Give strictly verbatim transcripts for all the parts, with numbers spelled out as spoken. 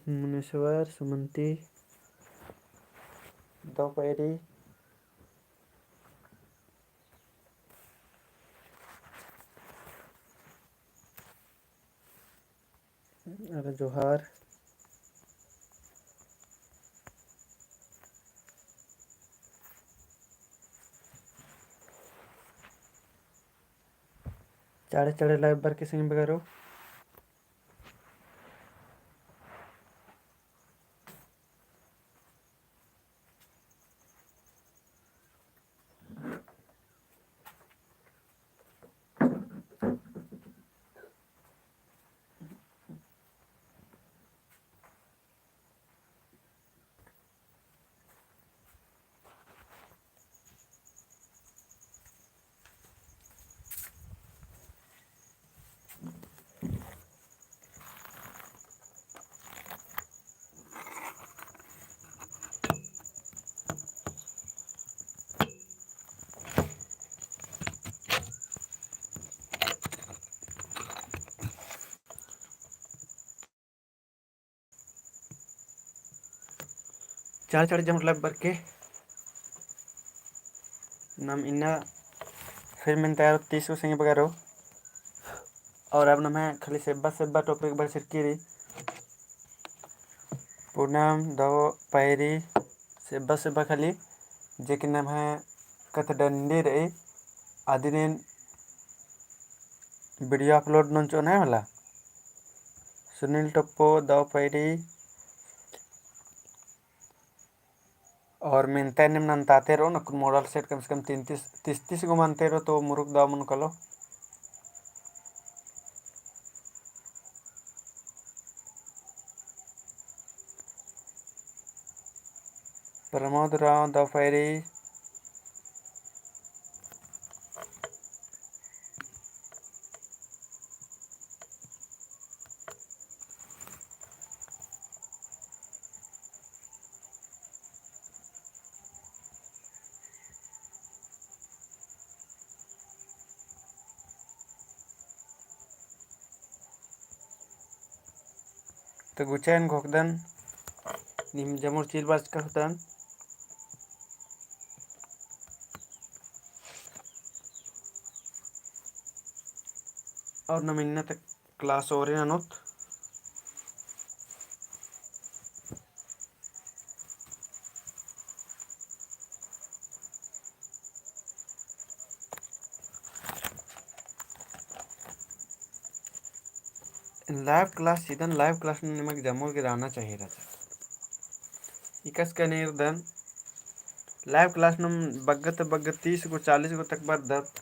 मुनेश्वर, सुमंती, दव पैरी। अरे जोहार। चाड़े चाड़े live बरके संगी बगरो। चार चार जमर live बरके। नम इन्ना फिर मेन्ता एरोत तीस गो संगी बगरो। और अब नम्है खाली सेब्बा सेब्बा topic बरचकी रई। पूनम, दव पैरी, सेब्बा सेब्बा खाली, जे कि नम्है कत्थडंडी रई, अदिन एन video upload ननोन चिओन है मला। सुनील टोप्पो, दव पैरी, और मेन्ता नीम नन्ताते रओ, अक्कुन model set कम से कम तीन तीस, तीस तीस गो मनते रओ, तो मुरुक दव मनो कालो। प्रमोद राव, दव पैरी। तो गुचा एन घोखदन, नीम जमर चिल बाचका होतन। और नम इन्ना तक class ओरे ननोत। Live class चिदन, live class नू निमक जमर गे रहना चाहिए रहचा। इकस कने एरदन live class नम बग्गे ता बग्गे तीस गो चालीस गो तक बरदत,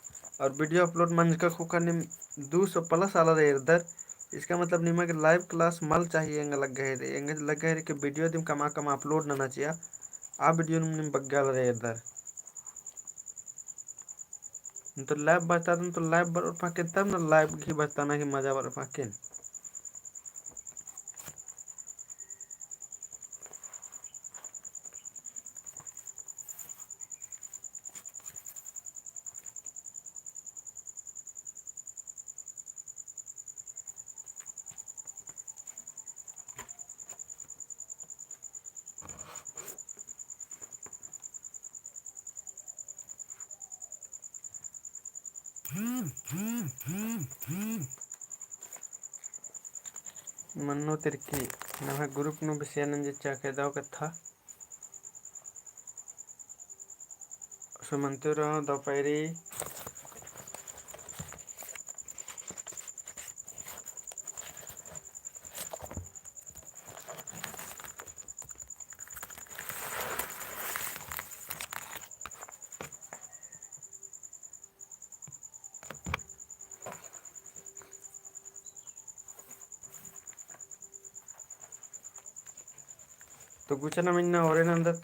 और video upload मंजका ख़ोख़ा नीम दू सौ plus आलर एरदर। इसका मतलब निमक live class मल चाहिए एंगा लग्गा हेरे, एंगा लग्गा हेरे कि video दिम कमा कमा upload नना चिआ, आ video नीम बग्गे आलर एरदर। तो live बरतादन तो live बरओर पाकेन, तब ना live गही बरताना गही मजा बरओर पाकेन। मन्नो तिरकी, नम्है group नू बेसिया नंजे चाके दव कत्था। सुमंतु राव दव पैरी। तो गुचना मन्ना ओरे नन्दत।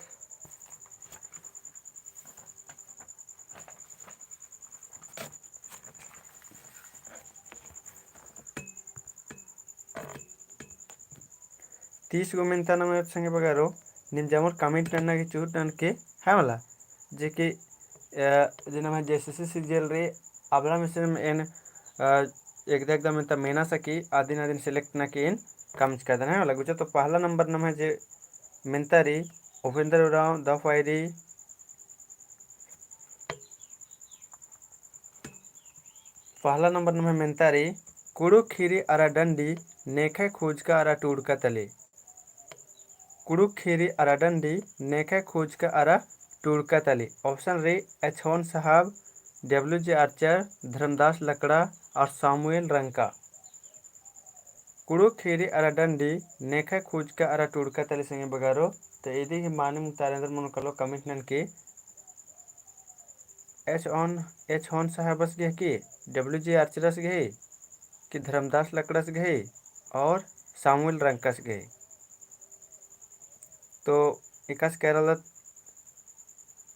तीस गो मेन्ता नम एत संगे बगरो, नीम जमर comment नन्ना की चूर ननके, है मला? जे कि, अ, जे नम्है JSSC CGL रई, अबड़ा में से एन, अ, एकदा एकदा मेन्ता मेना सकी, अदिन अदिन select नना की एन कमचका दन है वाला गुचा। तो पहला नंबर नम्है जे मेन्ता रई, उपेंद्र उराँव दफाई रई। पहला नंबर नम्है मेन्ता रई, कुँड़ुख़ ख़ीरी अरा डंडी नेख़य खुजका अरा टूड़का तली। कुँड़ुख़ ख़ीरी अरा डंडी नेख़य खुजका अरा टूड़का तली। Option रई एच होन साहब, डब्ल्यू जे आर्चर, धर्मदास लकड़ा और सामुएल रंका। कुँड़ुख़ ख़ीरी अरा डंडी नेख़य खुजका अरा टूड़का तली संगी बगरो। तो इदी ही मानिम उतारा एन्देर मनो कालो comment ननके। एच होन, एच होन साहबस गही कि डब्ल्यू जे आर्चरस गही कि धर्मदास लकड़स गही और सामुएल रंकस गही। तो एकासे केरलत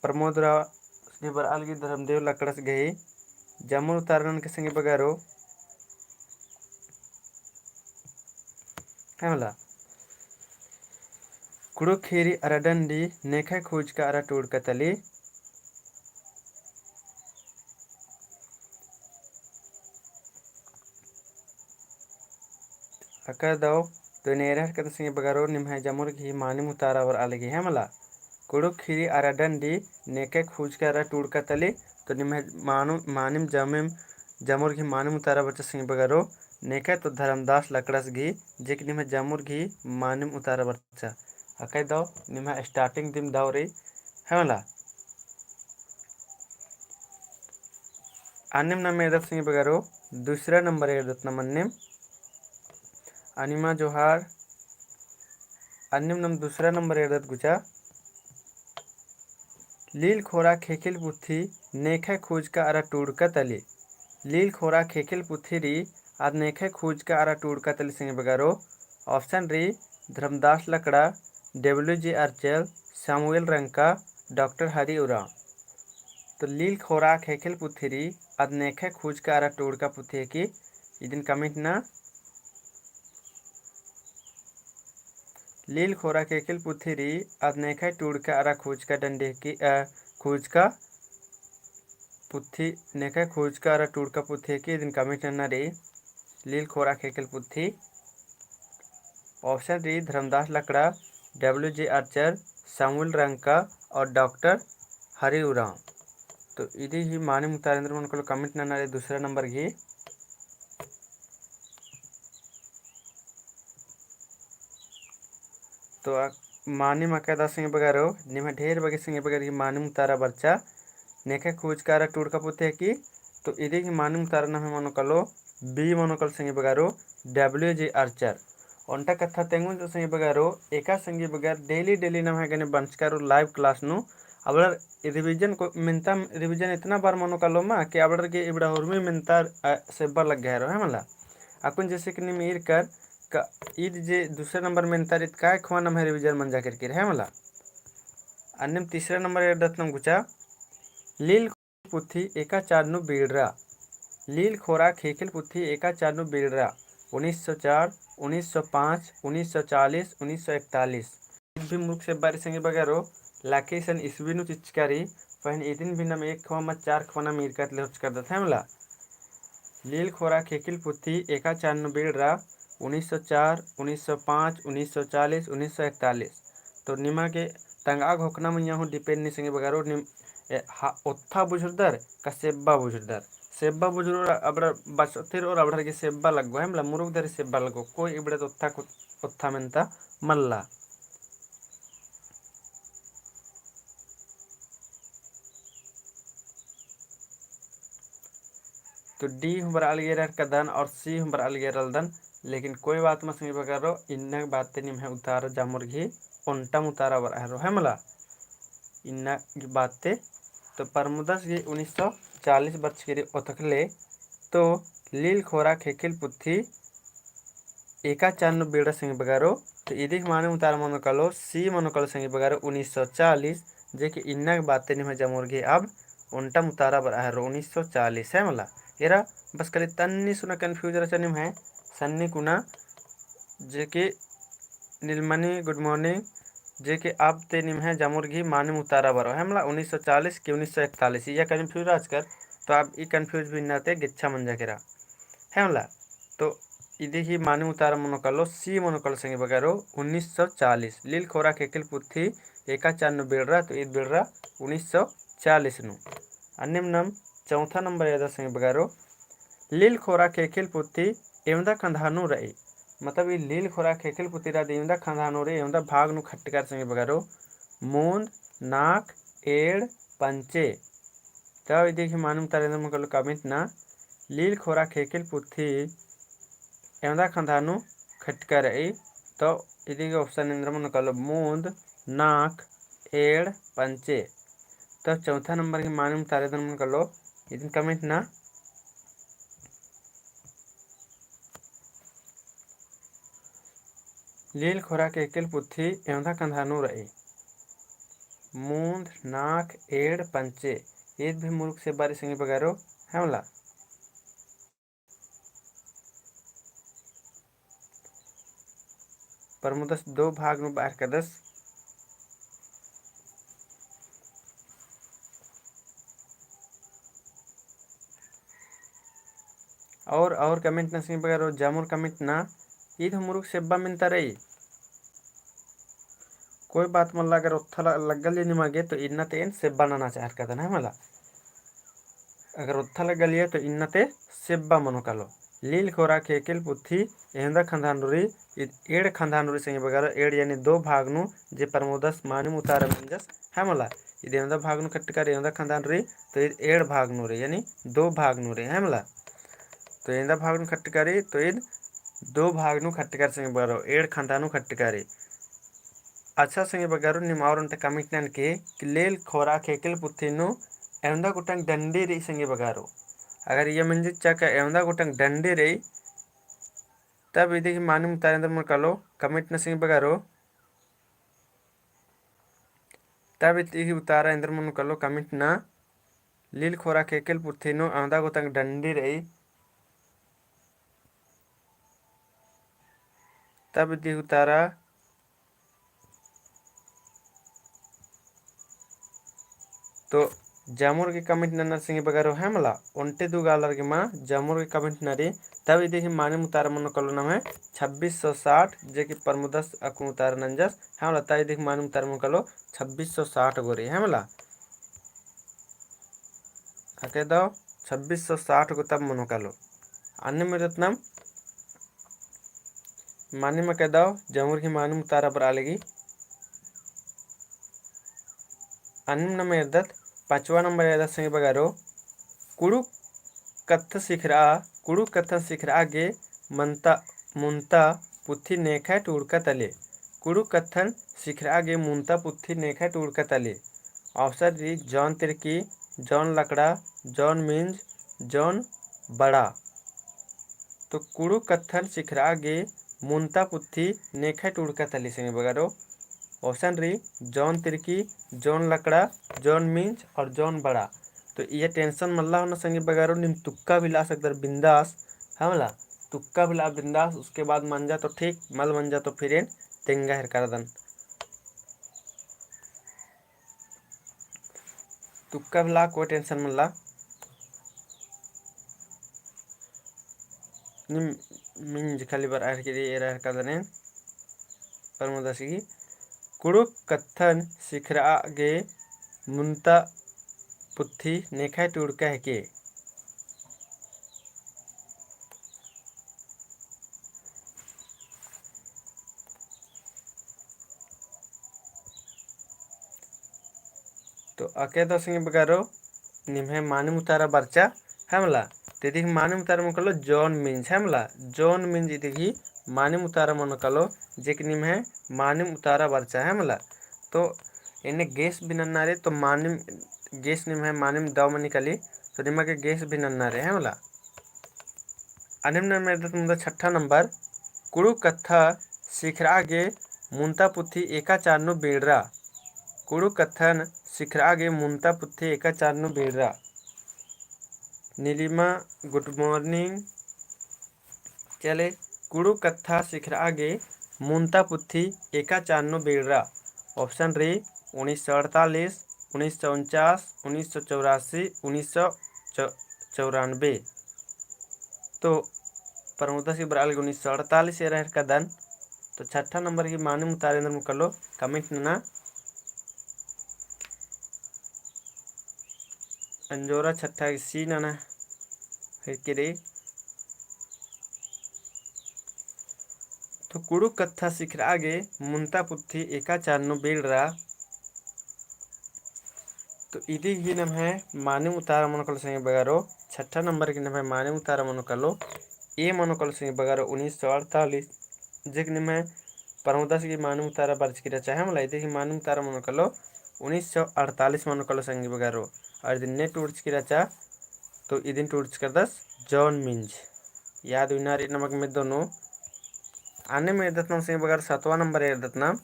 प्रमोद राव गही बरआ लगी धर्मदेव लकड़स गही। जमुर उतारा ननके संगी बगरो। है मला। कुँड़ुख़ ख़ीरी अरा डंडी नेख़य खुजका अरा टूड़का तली। अकय दव तो एन्ने एरहर कदन संगी बगरो निम्है जमुर गही मानिम उतारा बरआ लगी है मला। कुँड़ुख़ ख़ीरी अरा डंडी नेख़य खुजका अरा टूड़का तली। तो निम्है मानु-, मानिम जमिम जमुर गही मानिम उतारा बरचा संगी बगरो नेख़य तो धर्मदास लकड़स गही, जे कि निम्है जमुर गही मानिम उतारा बरचा। अकय दव निम्है starting दिम दव रई है मला। अन्नेम नाम एरदत संगी बगरो, दूसरा नंबर एरदत नाम अन्नेम। अन्नेम जोहार। अन्नेम नाम दूसरा नंबर एरदत गुचा। लील खोरा ख़ेख़ेल पुथी नेख़य खुजका अरा टूड़का तली। लील खोरा ख़ेख़ेल पुथी रई आद नेख़य खुजका अरा टूड़का तली संगी बगरो। Option रई Dharmdas Lakra, W J Archer, Samuel Ranka, doctor Hari Oraon. तो लील खोरा ख़ेख़ेल पुथी रई आद नेख़य खुजका अरा टूड़का पुथी है कि इदिन comment ना। लील खोरा ख़ेख़ेल पुथी रई आद नेख़य टूड़का अरा खुजका डंडी है कि, अ, खुजका पुथी, नेख़य खुजका अरा टूड़का पुथी है कि इदिन comment नन्ना रई। लील खोरा ख़ेख़ेल पुथी। Option रई Dharmdas Lakra, W J Archer, Samuel Ranka और डॉक्टर हरि उराँव। तो इदी ही मानिम उतारा एन्देर मनो कालो comment नन्ना रई दूसरा नंबर गही। तो आ-, मानिम अकय दव संगी बगरो, निम्है ढेर बग्गे संगी बगर गही मानिम उतारा बरचा, नेख़य खुजका अरा टूड़का पुथी है कि, तो इदी गही मानिम उतारा नम्है मनो कालो, B मनो कालो संगी बगरो, डब्ल्यू जे आर्चर। ओन्टा कत्था तेंगोन जो संगी बगरो, एका संगी बगर daily daily नम्है गने बंचका रओ live class नू, अबड़र revision को, मेन्ता revision इतना बार मनो कालो मा कि अबड़र गे इबड़ा उर्मी मेन्ता, अ, सेब्बा लग्गा हेरो है मला। अक्कुन जैसे कि नीम ईरकर का ईद जे दूसरा नंबर मेन्ता रई ईद काय ख़ोआ नम्है revision मंजा केरकी रई है मला। अन्नेम तीसरा नंबर एरदत नाम गुचा, लील पुथी एका चाड़ नू बीड़रा। लील खोरा ख़ेख़ेल पुथी एका चाड़ नू बीड़रा। उन्नीस सौ चार, उन्नीस सौ पाँच, उन्नीस सौ चालीस, उन्नीस सौ इकतालीस। ईद भी मुरुख सेब्बा रई संगी बगरो, लेकिन इसन ईस्वी नू चिच्चका रई, पहें इदिन भी नाम एक ख़ोआ मा चार ख़ोआ नाम ईरकत ले होचका रअदत है मला। लील खोरा ख़ेख़ेल पुथी एका चाड़ नू बीड़रा, उन्नीस सौ चार, उन्नीस सौ पाँच, उन्नीस सौ चालीस, उन्नीस सौ इकतालीस। तो निमा गे तंगआ घोखना मइय्याँ हूँ depend नी संगी बगरो, नीम, ए, हा, ओत्था बुझुरदर का सेब्बा बुझुरदर। सेब्बा बुझुरदर अबड़र बचतिर और अबड़र गे सेब्बा लग्गो है मला, मुरुख दरी सेब्बा लग्गो। कोई इबड़ा तो ओत्था कु-, ओत्था मेन्ता मल्ला। तो D हूँ बरआ लगी एरर कदन और C हूँ बरआ लगी एरलदन, लेकिन कोई बात मा संगी बगरो, इन्ना बाते निम्है उतारा जमुर गही ओन्टम उतारा बरआ हेरो है मला। इन्ना बाते तो परमुदस गही उन्नीस सौ चालीस बरचकी रई ओतकले तो लील खोरा ख़ेख़ेल पुथी एका चाड़ नू बीड़ा संगी बगरो, तो इदी गही मानिम उतारा मनो कालो, C मनो कालो संगी बगरो, उन्नीस सौ चालीस, जे कि इन्ना बाते निम्है जमुर गही अब ओन्टम उतारा बरआ हेरो उन्नीस सौ चालीस है मला। एरा बस खाली तन्नी सुना confuse रहचा निम्है, सन्नी कुना, जे कि नीलमणि, good morning, जे कि अब ते निम्है जमुर गही मानिम उतारा बरो है मला, उन्नीस सौ चालीस कि उन्नीस सौ इकतालीस, इया confuse रहचकर, तो अब ई confuse भी इन्ना ते गेच्छा मंजा केरा है मला। तो इदी ही मानिम उतारा मनो कालो, C मनो कालो संगी बगरो, उन्नीस सौ चालीस। लील खोरा ख़ेख़ेल पुथी एका चार नू बेड़रा, तो ईद बेड़रा उन्नीस सौ चालीस नू। अन्नेम नम चौथा नंबर एदा संगी बगरो, लील खोरा ख़ेख़ेल पुथी एवंदा खंधा नू रई। मतलब ई लील खोरा ख़ेख़ेल पुथी रई एवंदा खंधा नू रई, एवंदा भाग नू खट्टकर संगी बगरो, मूंद, नाख, एंड़, पंचे। तब इदी ही मानिम उतारा एन्देर मनो कालो comment ना, लील खोरा ख़ेख़ेल पुथी एवंदा खंधा नू खट्टकर रई, तो इदी ही option एन्देर मनो कालो, मूंद, नाख, एंड़, पंचे। तो चौथा नंबर ही मानिम उतारा एन्देर मनो कालो, इदिन comment ना। लील खोरा ख़ेख़ेल पुथी एवंदा खंधा नू रई। मूंद, नाख, एंड़, पंचे। ईद भी मुरुख सेब्बा रई संगी बगरो, है मला। परमुदस दो भाग नू बअर कादस। और, और comment ना संगी बगरो, जामुर comment ना, ईद हूँ मुरुख सेब्बा मेन्ता रई। कोई बात मल्ला, अगर ओत्था ल-, लग्गलिया निमा गे, तो इन्ना ते एन सेब्बा नना चाहर कादन, है मला। अगर ओत्था लग्गलिया, तो इन्ना ते सेब्बा मनो कालो। लील खोरा ख़ेख़ेल पुथी एवंदा खंधा नू रई, ईद एंड़ खंधा नू रई संगी बगरो, एंड़ यानी दो भाग नू, जे परमुदस मानिम उतारा मेंजस, है मला। ईद एवंदा भाग नू खट्टकर रई एवंदा खंधा नू रई, तो ईद एंड़ भाग नू रई, यानी दो भाग नू रई, है मला। तो एवंदा भाग नू खट्टकर रई, तो ईद दो भाग नू खट्टकर रई संगी बगरो, एंड़ खंधा नू खट्टकर रई। अच्छा संगी बगरो, नीम और ओन्टे comment ननके कि लील खोरा ख़ेख़ेल पुथी नू एवंदा गोटंग डंडी रई संगी बगरो। अगर इय्या मेंजचा का एवंदा गोटंग डंडी रई, तब इदी ही मानिम उतारा एन्देर मनो कालो comment ना संगी बगरो। तब इदी ही उतारा एन्देर मनो कालो comment ना, लील खोरा ख़ेख़ेल पुथी नू एवंदा गोटंग डंडी रई। तब इदी ही उतारा तो जामुर गे comment नन्नर संगी बगरो, है मला। ओन्टे दू गा आलर गे मा जामुर गे comment ननर। तब इदी ही मानिम उतारा मनो कालो नम्है छब्बीस सौ साठ, जे कि परमुदस अक्कुन उतारा नंजस, है मला। तब इदी ही मानिम उतारा मनो कालो छब्बीस सौ साठ गो रई, है मला। अके दव छब्बीस सौ साठ गो तब मनो कालो। अन्नेम एरदत नम मानिम अके दव जामुर ही मानिम उतारा बरआ लगी। अन्नेम नम एरदत पाँचवा नंबर एदा संगी बगरो, कुँड़ुख़ कत्थ सिखरआ, कुँड़ुख़ कत्थन सिखरआ गे मनता, मुन्ता पुथी नेखय टूड़का तले। कुँड़ुख़ कत्थन सिखरआ गे मुन्ता पुथी नेखय टूड़का तले। Option रई जौन तिरकी, जौन लकड़ा, जौन मिंज, जौन बड़ा। तो कुँड़ुख़ कत्थन सिखरआ गे मुन्ता पुथी नेखय टूड़का तले संगी बगरो। Option रई जौन तिरकी, जौन लकड़ा, जौन मिंज और जौन बड़ा। तो इय्या tension मल्ला होना संगी बगरो, नीम तुक्का भी लआ सकदर बिंदास, है मला। तुक्का भी लआ बिंदास, उसके बाद मंजा तो ठीक, मल मंजा तो फिर एन तेंगा हेरकारदन। तुक्का भी लआ, कोई tension मल्ला। नीम मिंज खाली बरआ हेरकी रई, एरा हेरकारदन एन। परमुदस गही कुँड़ुख़ कत्थन सिखरआ गे मुन्ता पुथी नेखय टूड़का हेके। तो अके दव संगी बगरो निम्है मानिम उतारा बरचा है मला। तो इदी ही मानिम उतारा मनो कालो जौन मिंज है मला। जौन मिंज इदी ही मानिम उतारा मनो कालो, जे कि निम्है मानिम उतारा बरचा है मला। तो एन्ने guess भी नन्ना रई, तो मानिम guess निम्है मानिम दव मनी काली, तो निमा गे guess भी नन्ना रई है मला। अन्नेम नम एरदत मुन्दा छठा नंबर, कुँड़ुख़ कत्था सिखरआ गे मुन्ता पुथी एका चार नू बीड़रा। कुँड़ुख़ कत्थन सिखरआ गे मुन्ता पुथी एका चार नू बीड़रा। Nilima, good morning। चले, कुँड़ुख़ कत्था सिखरआ गे मुन्ता पुथी एका चार नू बीड़रा। Option रई उन्नीस सौ अड़तालीस, उन्नीस सौ उनचास, उन्नीस सौ चौरासी, उन्नीस सौ चौ-, चौरानबे। तो प्रमोद दास गही बरआ लगी उन्नीस सौ अड़तालीस एरा हेरकदन। तो छठा नंबर गही मानिम उतारा एन्देर मनो कालो comment नना। अंजोरा छठा गही C नना हेरकी रई। तो कुँड़ुख़ कत्था सिखरआ गे मुन्ता पुथी एका चान नू बेड़रा। तो इदी गही नम्है मानिम उतारा मनो कालो संगी बगरो, छठा नंबर गही नम्है मानिम उतारा मनो कालो, A मनो कालो संगी बगरो उन्नीस सौ अड़तालीस, जेक निम्है प्रमोद दास गही मानिम उतारा बरचकी रहचा है मला, इदी गही मानिम उतारा मनो कालो उन्नीस सौ अड़तालीस मनो कालो संगी बगरो। और इदिन ने टूड़चकी रहचा, तो इदिन टूड़चकरदस जॉन मिंज। याद उइना रई नमक में दोनों। अन्नेम एरदत नाम संगी बगर सतवा नंबर एरदत नाम।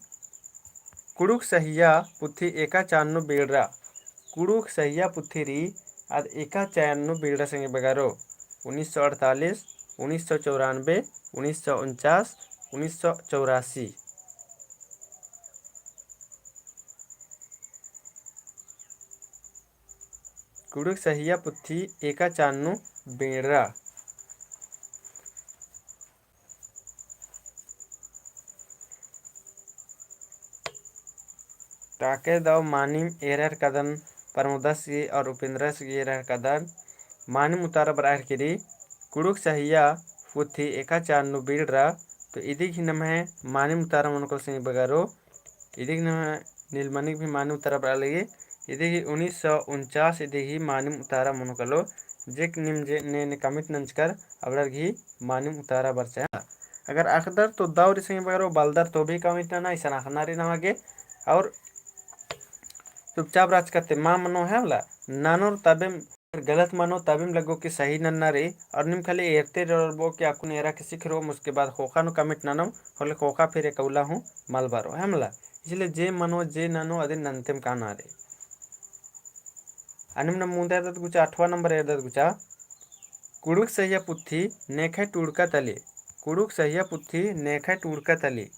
कुँड़ुख़ सहिया पुथी एका चान नू बेड़रा। कुँड़ुख़ सहिया पुथी रई आद एका चान नू बेड़रा संगी बगरो। उन्नीस सौ अड़तालीस, उन्नीस सौ चौरानबे, उन्नीस सौ उनचास, उन्नीस सौ चौरासी। कुँड़ुख़ सहिया पुथी एका चान नू बेड़रा। ताके दव मानिम एरा हेरकदन, प्रमोद दास गही और उपेंद्र दास गही एरा हेरकदन, मानिम उतारा बरआ हेरकी रई, कुँड़ुख़ सहिया पुथी एका चान नू बेड़रा। तो इदी गही नम्है मानिम उतारा मनो कालो संगी बगरो, इदी गही नम्है नीलमणि गही भी मानिम उतारा बरआ लगी। इदी गही उन्नीस सौ उनचास इदी गही मानिम उतारा मनो कालो, जेक नीम जे ने, ने comment नंजकर अबड़र गही मानिम उतारा बरचा। अगर अख़दर तो दव रई संगी बगरो, बलदर तो भी comment नना, इसन अख़ना रई नमा गे। और चुपचाप रहचकते मा मनो है मला, ननोर तबेम गलत मनो तबेम लग्गो कि सही नन्ना रई, और नीम खाली एरते रओरबो कि अक्कुन एरा के सिखरओम, उसके बाद ख़ोख़ा नू comment ननोम, होले ख़ोख़ा फिर एकउला हूँ मल बरओ, है मला। इसलिए जे मनो, जे ननो, अदिन नन्तेम काना रई। अन्नेम नम मुन्दा एरदत गुचा, अठवा नंबर एरदत गुचा, कुँड़ुख़ सहिया पुथी नेखय टूड़का तली। कुँड़ुख़ सहिया पुथी नेखय टूड़का तली।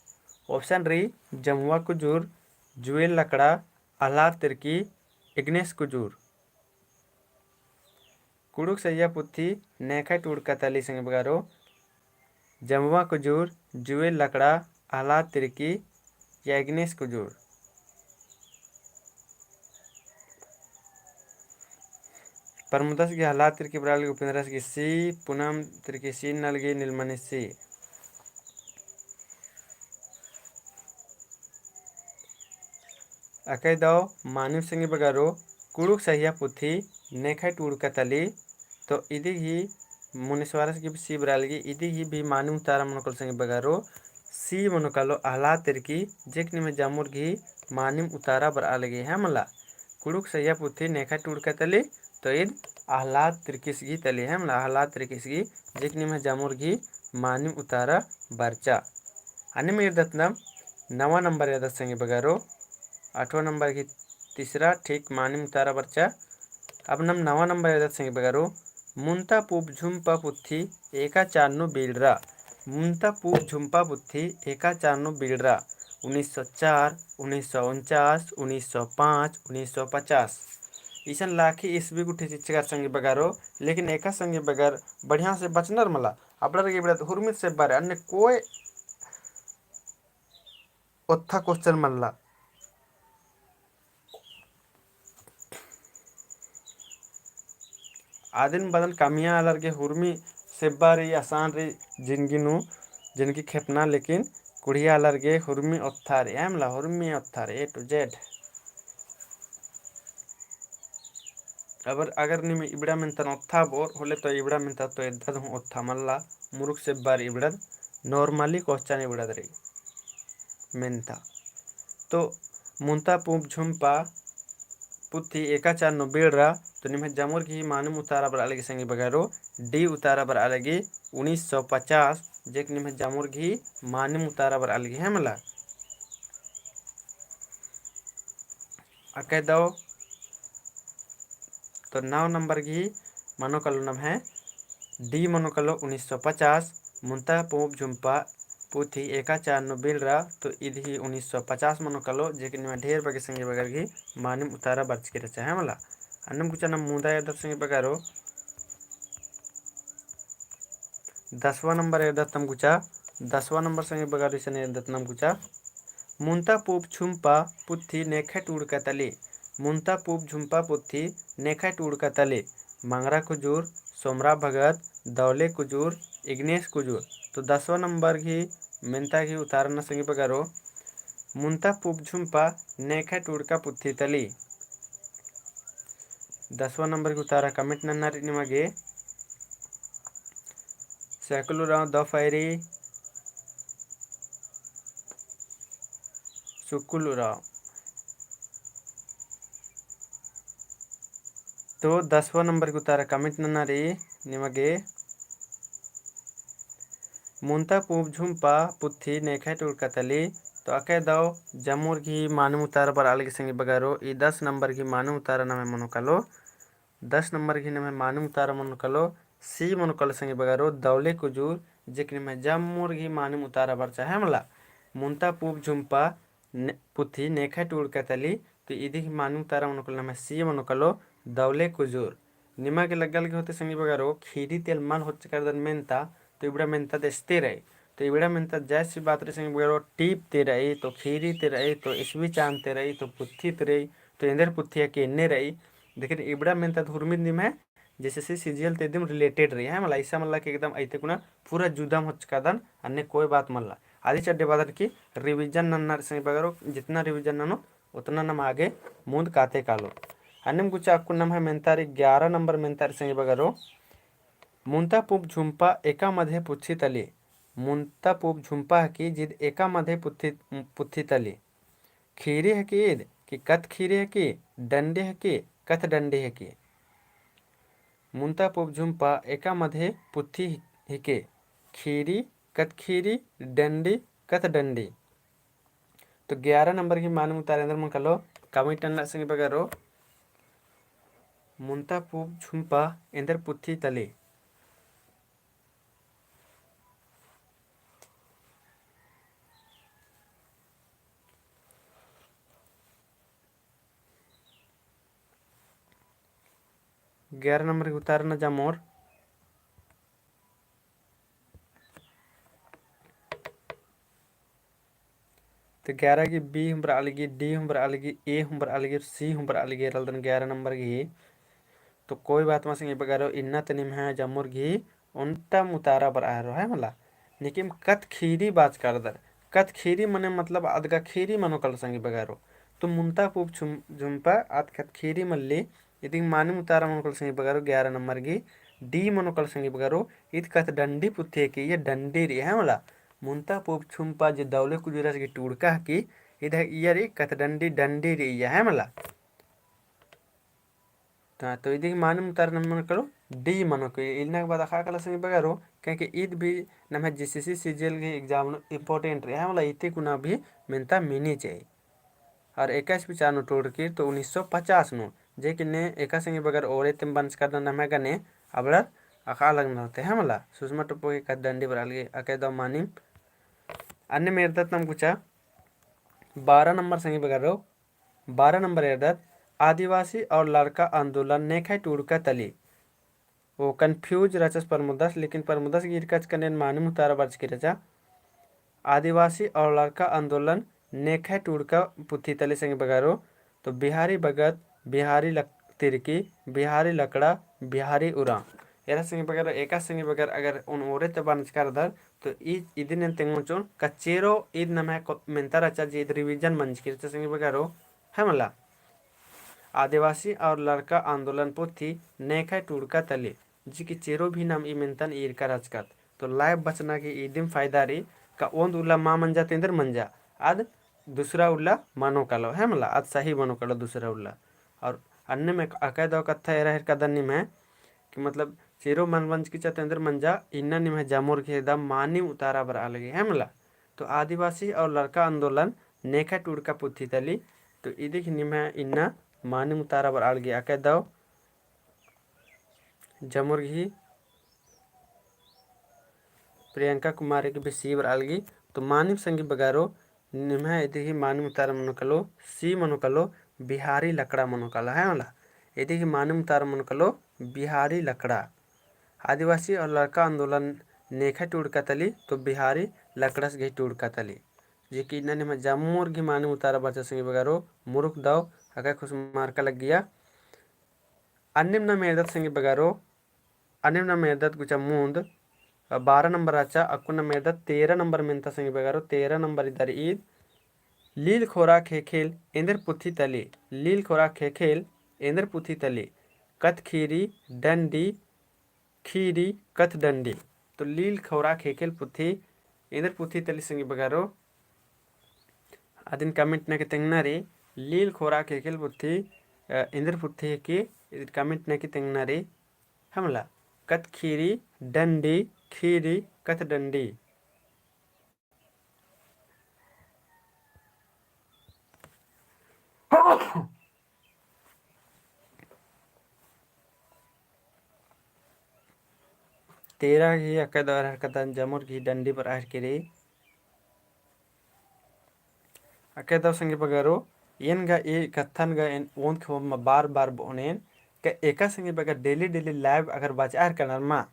Option रई जमुवा कुजूर, जुएल लकड़ा, अहलाद तिर्की, एग्नेस कुजूर। कुँड़ुख़ सहिया पुथी नेखय टूड़का तली संगी बगरो, जमुवा कुजूर, जुएल लकड़ा, अहलाद तिर्की या एग्नेस कुजूर। प्रमोद दास गही अहलाद तिर्की बरआ लगी, उपेंद्र दास गही C, पूनम तिर्की C नना लगी, नीलमणि C। अकय दव मानिम संगी बगरो, कुँड़ुख़ सहिया पुथी नेखय टूड़का तली। तो इदी गही मुनीश्वर दास गही भी C बरआ लगी, इदी गही भी मानिम उतारा मनो कालो संगी बगरो, C मनो कालो अहलाद तिर्की, जेक निम्है जमुर गही मानिम उतारा बरआ लगी है मला। कुँड़ुख़ सहिया पुथी नेखय टूड़का तली, तो ईद अहलाद तिर्कीस गही तली है मला, अहलाद तिर्कीस गही, जेक निम्है जमुर गही मानिम उतारा बरचा। अन्नेम एरदत नाम नवा नंबर एरदत संगी बगरो, आठवाँ नंबर गही तीसरा ठीक मानिम उतारा बरचा। अब नाम नवा नंबर एरदत संगी बगरो, मुन्ता पूंप झुम्पा पुथी एका चार नू बिड़रा। मुन्ता पूंप झुम्पा पुथी एका चार नू बिड़रा। उन्नीस सौ चार, उन्नीस सौ उनचास, उन्नीस सौ पाँच, उन्नीस सौ पचास। इसन लाखी ईस्वी गुट्ठी चिच्चकर संगी बगरो, लेकिन एका संगी बगर बढ़िया से बचनर मला। अबड़र गे इबड़ा हुरमित से बारे अन्ने कोई ओत्था question मल्ला। आदिन बदन कमिया आलर गे हुरमी सेब्बा रई, आसान रई जिनगी नू, जिनगी खेपना, लेकिन कुड़िया आलर गे हुरमी ओत्था रई, एमला हुरमी ओत्था रई, A to Z। अबर अगर नीम इबड़ा मेन्तन ओत्था बोर होले तो इबड़ा मेन्ता तो एद्दद हूँ ओत्था मल्ला, मुरुख सेब्बार इबड़द, normally question इबड़द रई मेन्ता। तो मुन्ता पूंप झुम्पा पुथी एका चार नू बिड़रा, तो निम्है जमुर गही मानिम उतारा बरआ लगी संगी बगरो, D उतारा बरआ लगी उन्नीस सौ पचास, जेक निम्है जमुर गही मानिम उतारा बरआ लगी है मला। अकय दव तो नौ नंबर गही मनो कलो नम्है D मनो कलो उन्नीस सौ पचास, मुन्ता पूंप झुम्पा पुथी एका चार नू बिड़रा, तो इदही उन्नीस सौ पचास मनो कलो, जेके निम्है ढेर बग्गे संगी बगर गही मानिम उतारा बरचकी रहचा है मला। अन्नेम गुचा नाम मुदा एरदत संगी बगरो। दसवाँ नंबर एरदत नाम गुचा, दसवाँ नंबर संगी बगरो इसन एरदत नाम गुचा। मुन्ता पूँप झुम्पा पुथी नेखय टूड़का तली। मुन्ता पूँप झुम्पा पुथी नेखय टूड़का तली। मंगरा कुजूर, सोमरा भगत, दौले कुजूर, इग्नेस कुजूर। तो दसवाँ नंबर गही मेन्ता गही उतारा नना संगी बगरो। मुन्ता पूँप झुम्पा नेखय टूड़का पुथी तली। दसवाँ नंबर गही उतारा comment नन्ना रई निमा गे। सैकुल उराँव दौ पैरी सुकुल उराँव। तो दसवाँ नंबर गही उतारा comment नन्ना रई निमा गे। मुन्ता पूँप झुम्पा पुथी नेखय टूड़का तली। तो अकय दौ जम्मुर गही मानिम उतारा बरआ लगी संगी बगरो, ई दस नंबर गही मानिम उतारा नम्है मनो कालो। दस नंबर गही नम्है मानिम उतारा मनो कालो, C मनो कालो संगी बगरो, दौले कुजूर, जे कि नम्है जम्मुर गही मानिम उतारा बरचा है मला। मुन्ता पूँप झुम्पा ने-, पुथी नेखय टूड़का तली, तो इदी गही मानिम उतारा मनो कालो नम्है C मनो कालो, दौले कुजूर। निमा गे लग्गा लगी होले संगी बगरो, खीरी तेल मल होच्चका रअदन मेन्ता, तो इबड़ा मेन्ता देस्ते रई। तो इबड़ा मेन्ता जैसी बात रई संगी बगरो, टीप ती रई, तो खीरी ती रई, तो इसवी चान ती रई, तो पुथी ती रई, तो एन्देर पुथी हकी एन्ने रई। लेकिन इबड़ा मेन्ता धुर्मित निम्है JSSC CGL ती दिम related रई, है मला, इसा मला कि एकदम अइते कुना पूरा जुदाम होच्चका रअदन, अन्ने कोई बात मला। आदि चड्डे बादन की revision नन्ना रई संगी बगरो, जितना revision ननो, उतना नम आगे मुन्द काते कालो। अन्नेम गुचा अक्कुन नम्है मेन्ता रई, ग्यारह नंबर मेन्ता रई संगी बगरो। मुन्ता पूँप झुम्पा एका मधे पुथी तली। मुन्ता पूँप झुम्पा हकी जिद एका मधे पुथी, पुथी तली। खीरी हकी ईद कि कत्थ खीरी हकी, डंडी हकी, कत्थ डंडी हकी। मुन्ता पूँप झुम्पा एका मधे पुथी हिके। खीरी, कत्थ खीरी, डंडी, कत्थ डंडी। तो ग्यारह नंबर गही मानिम उतारा एन्देर मनो कालो, comment नन्ना संगी बगरो। मुन्ता पूँप झुम्पा एन्देर पुथी तली। ग्यारह नंबर गही उतारा नना जम्मोर। तो ग्यारह गही B हूँ बरआ लगी, D हूँ बरआ लगी, A हूँ बरआ लगी, C हूँ बरआ लगी, एरा लगदन ग्यारह नंबर गही। तो कोई बात मल संगी बगरो, इन्ना तो निम्है जम्मोर गही ओन्टा उतारा बरआ रओ है मला। लेकिन कत्थ खीरी बाचका रअदर। कत्थ खीरी मने मतलब अदगा खीरी मनो कालो संगी बगरो। तो मुन्ता पूँप झुम-, झुम्पा आद कत्थ खीरी मल्ली, इदी गही मानिम उतारा मनो कालो संगी बगरो, ग्यारह नंबर गही D मनो कालो संगी बगरो, ईद कत्थ डंडी पुथी हकी, इय्या डंडी रई है मला। मुन्ता पूँप झुम्पा जे दौले कुजूर आस गही टूड़का हकी, ईद इय्या रई कत्थ डंडी, डंडी रई इय्या है मला। ता, तो इदी गही मानिम उतारा नम मनो कालो D मनो कालो। इन्ना के बाद अख़आ कालो संगी बगरो, क्योंकि ईद भी नम्है JSSC CGL गही exam नू important रई है मला, इती कुना भी मेन्ता मिनी चाहिए। और एकासे भी चार नू टूड़की तो उन्नीस सौ पचास नू, जे कि ने एका संगी बगर ओरे तिम बंचका रअदन नम्है गने अबड़र अख़आ लगनर ती है मला। सुषमा टोप्पो गही कत्थ डंडी बरआ लगी, अकय दौ मानिम। अन्नेम एरदत नाम गुचा बारह नंबर संगी बगरो, बारह नंबर एरदत, आदिवासी और लड़का आंदोलन नेखय टूड़का तली। ओ confuse रहचस प्रमोदस, लेकिन प्रमोदस गही ईरकाचकन एन मानिम उतारा बरचकी रहचा। आदिवासी और लड़का आंदोलन नेखय टूड़का पुथी तली संगी बगरो, तो बिहारी भगत, बिहारी लक-, तिरकी, बिहारी लकड़ा, बिहारी उराँव। एरा संगी बगर, एका संगी बगर अगर ओन ओरे ती बंचका रअदर, तो ई, इदिन एन तेंगोन चिओन का चेरो ईद नम्है को-, मेन्ता रहचा जे ईद revision मंजकी रहचा संगी बगरो, है मला। आदिवासी और लड़का आंदोलन पुथी नेखय टूड़का तली, जे कि चेरो भी नाम ई मेन्तन ईरका रहचकत। तो live बचना गही इदिम फायदा रई, का ओन्द उल्ला मा मंजा तो एन्देर मंजा, आद दूसरा उल्ला मनो कालो, है मला, आद सही मनो कालो दूसरा उल्ला। और अन्नेम अकय दौ कत्था एरा हेलरकदन निम्है, कि मतलब चेरो मल बंचकी रहचा तो एन्देर मंजा, इन्ना निम्है जम्मोर गही एकदम मानिम उतारा बरआ लगी, है मला। तो आदिवासी और लड़का आंदोलन नेखय टूड़का पुथी तली, तो इदी गही निम्है इन्ना मानिम उतारा बरआ लगी अकय दौ जम्मोर गही प्रियंका कुमारी गही भी C बरआ लगी। तो मानिम संगी बगरो, निम्है इदी गही मानिम उतारा मनो कालो, C मनो कालो, बिहारी लकड़ा मनो कालो, है मला। इदी गही मानिम उतारा मनो कालो, बिहारी लकड़ा। आदिवासी और लड़का आंदोलन नेखा टूड़का तली, तो बिहारी लकड़स गही टूड़का तली। जे कि इन्ना निम्है जम्मोर गही मानिम उतारा बाचा संगी बगरो, मुरुख दव, अकय खुस मार्का लग्गिया। अन्नेम नाम एरदत संगी बगरो, अन्नेम नाम एरदत गुचा मुन्द, अ, बारह नंबर रहचा, अक्कुन नाम एरदत तेरह नंबर मेन्ता संगी बगरो, तेरह नंबर इदर ईद, लील खोरा ख़ेख़ेल एन्देर पुथी तली, लील खोरा ख़ेख़ेल एन्देर पुथी तली, कत्थ ख़ीरी डंडी, ख़ीरी कत्थ डंडी। तो लील खोरा ख़ेख़ेल पुथी एन्देर पुथी तली संगी बगरो, अदिन comment नना की तेंगना रई, लील खोरा ख़ेख़ेल पुथी, अ, एन्देर पुथी हिकी, comment नना की तेंगना रई, है मला, कत्थ ख़ीरी डंडी, ख़ीरी कत्थ डंडी। तेरह गही अकय दव एरहर कदन जम्मोर गही डंडी बरआ हेलरकी रई। अकय दव संगी बगरो, एन गा ए कत्थन गा एन ओन्द ख़ेम्म बार बार बओन एन, का एका संगी बगर daily daily live अगर बचआ हेलरकनर मा,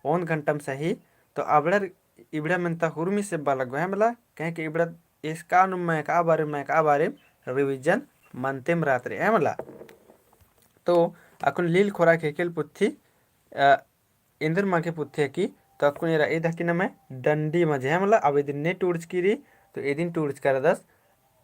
ओन्द घंटम सही, तो अबड़र इबड़ा मेन्ता हुरमी से बआ लग्गो है मला, कहे कि इबड़ा एसका नू मइय्याँ का बारे, मइय्याँ का बारे revision मनतेम रअत रई है मला। तो अक्कुन लील खोरा ख़ेख़ेल पुथी, अ, एन्देर मा गही पुथी हिकी, तो अक्कुन एरा ईद हिकी नम्है डंडी मझे है मला, अब इदिन ने टूड़चकी रई, तो इदिन टूड़चका रअदस,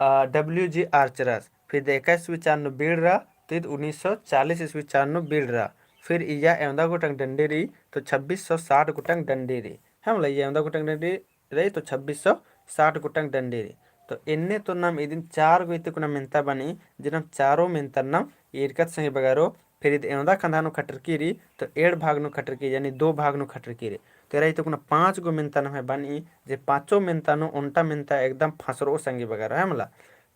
अ, W G आर्चरस, फिर इद एका ईस्वी चान नू बीड़ रआ, तो इद उन्नीस सौ चालीस ईस्वी चान नू बीड़ रआ, फिर इय्या एवंदा गोटंग डंडी रई, तो छब्बीस सौ साठ गोटंग डंडी रई, है मला, इय्या एवंदा गोटंग डंडी रई, तो छब्बीस सौ साठ गोटंग डंडी रई। तो एन्ने तो नाम इदिन चार गो इत्ते कुना मेन्ता बनी, जे नाम चारो मेन्ता नाम ईरकत संगी बगरो, फिर इद एवंदा खंधा नू खटरकी रई, तो एंड़ भाग नू खटरकी, यानी दो भाग नू खटरकी रई। तो एरा इत्ते कुना पाँच गो मेन्ता नम्है बनी, जे पाँचो मेन्ता नू ओन्टा मेन्ता एकदम फंसरो संगी बगरो है मला।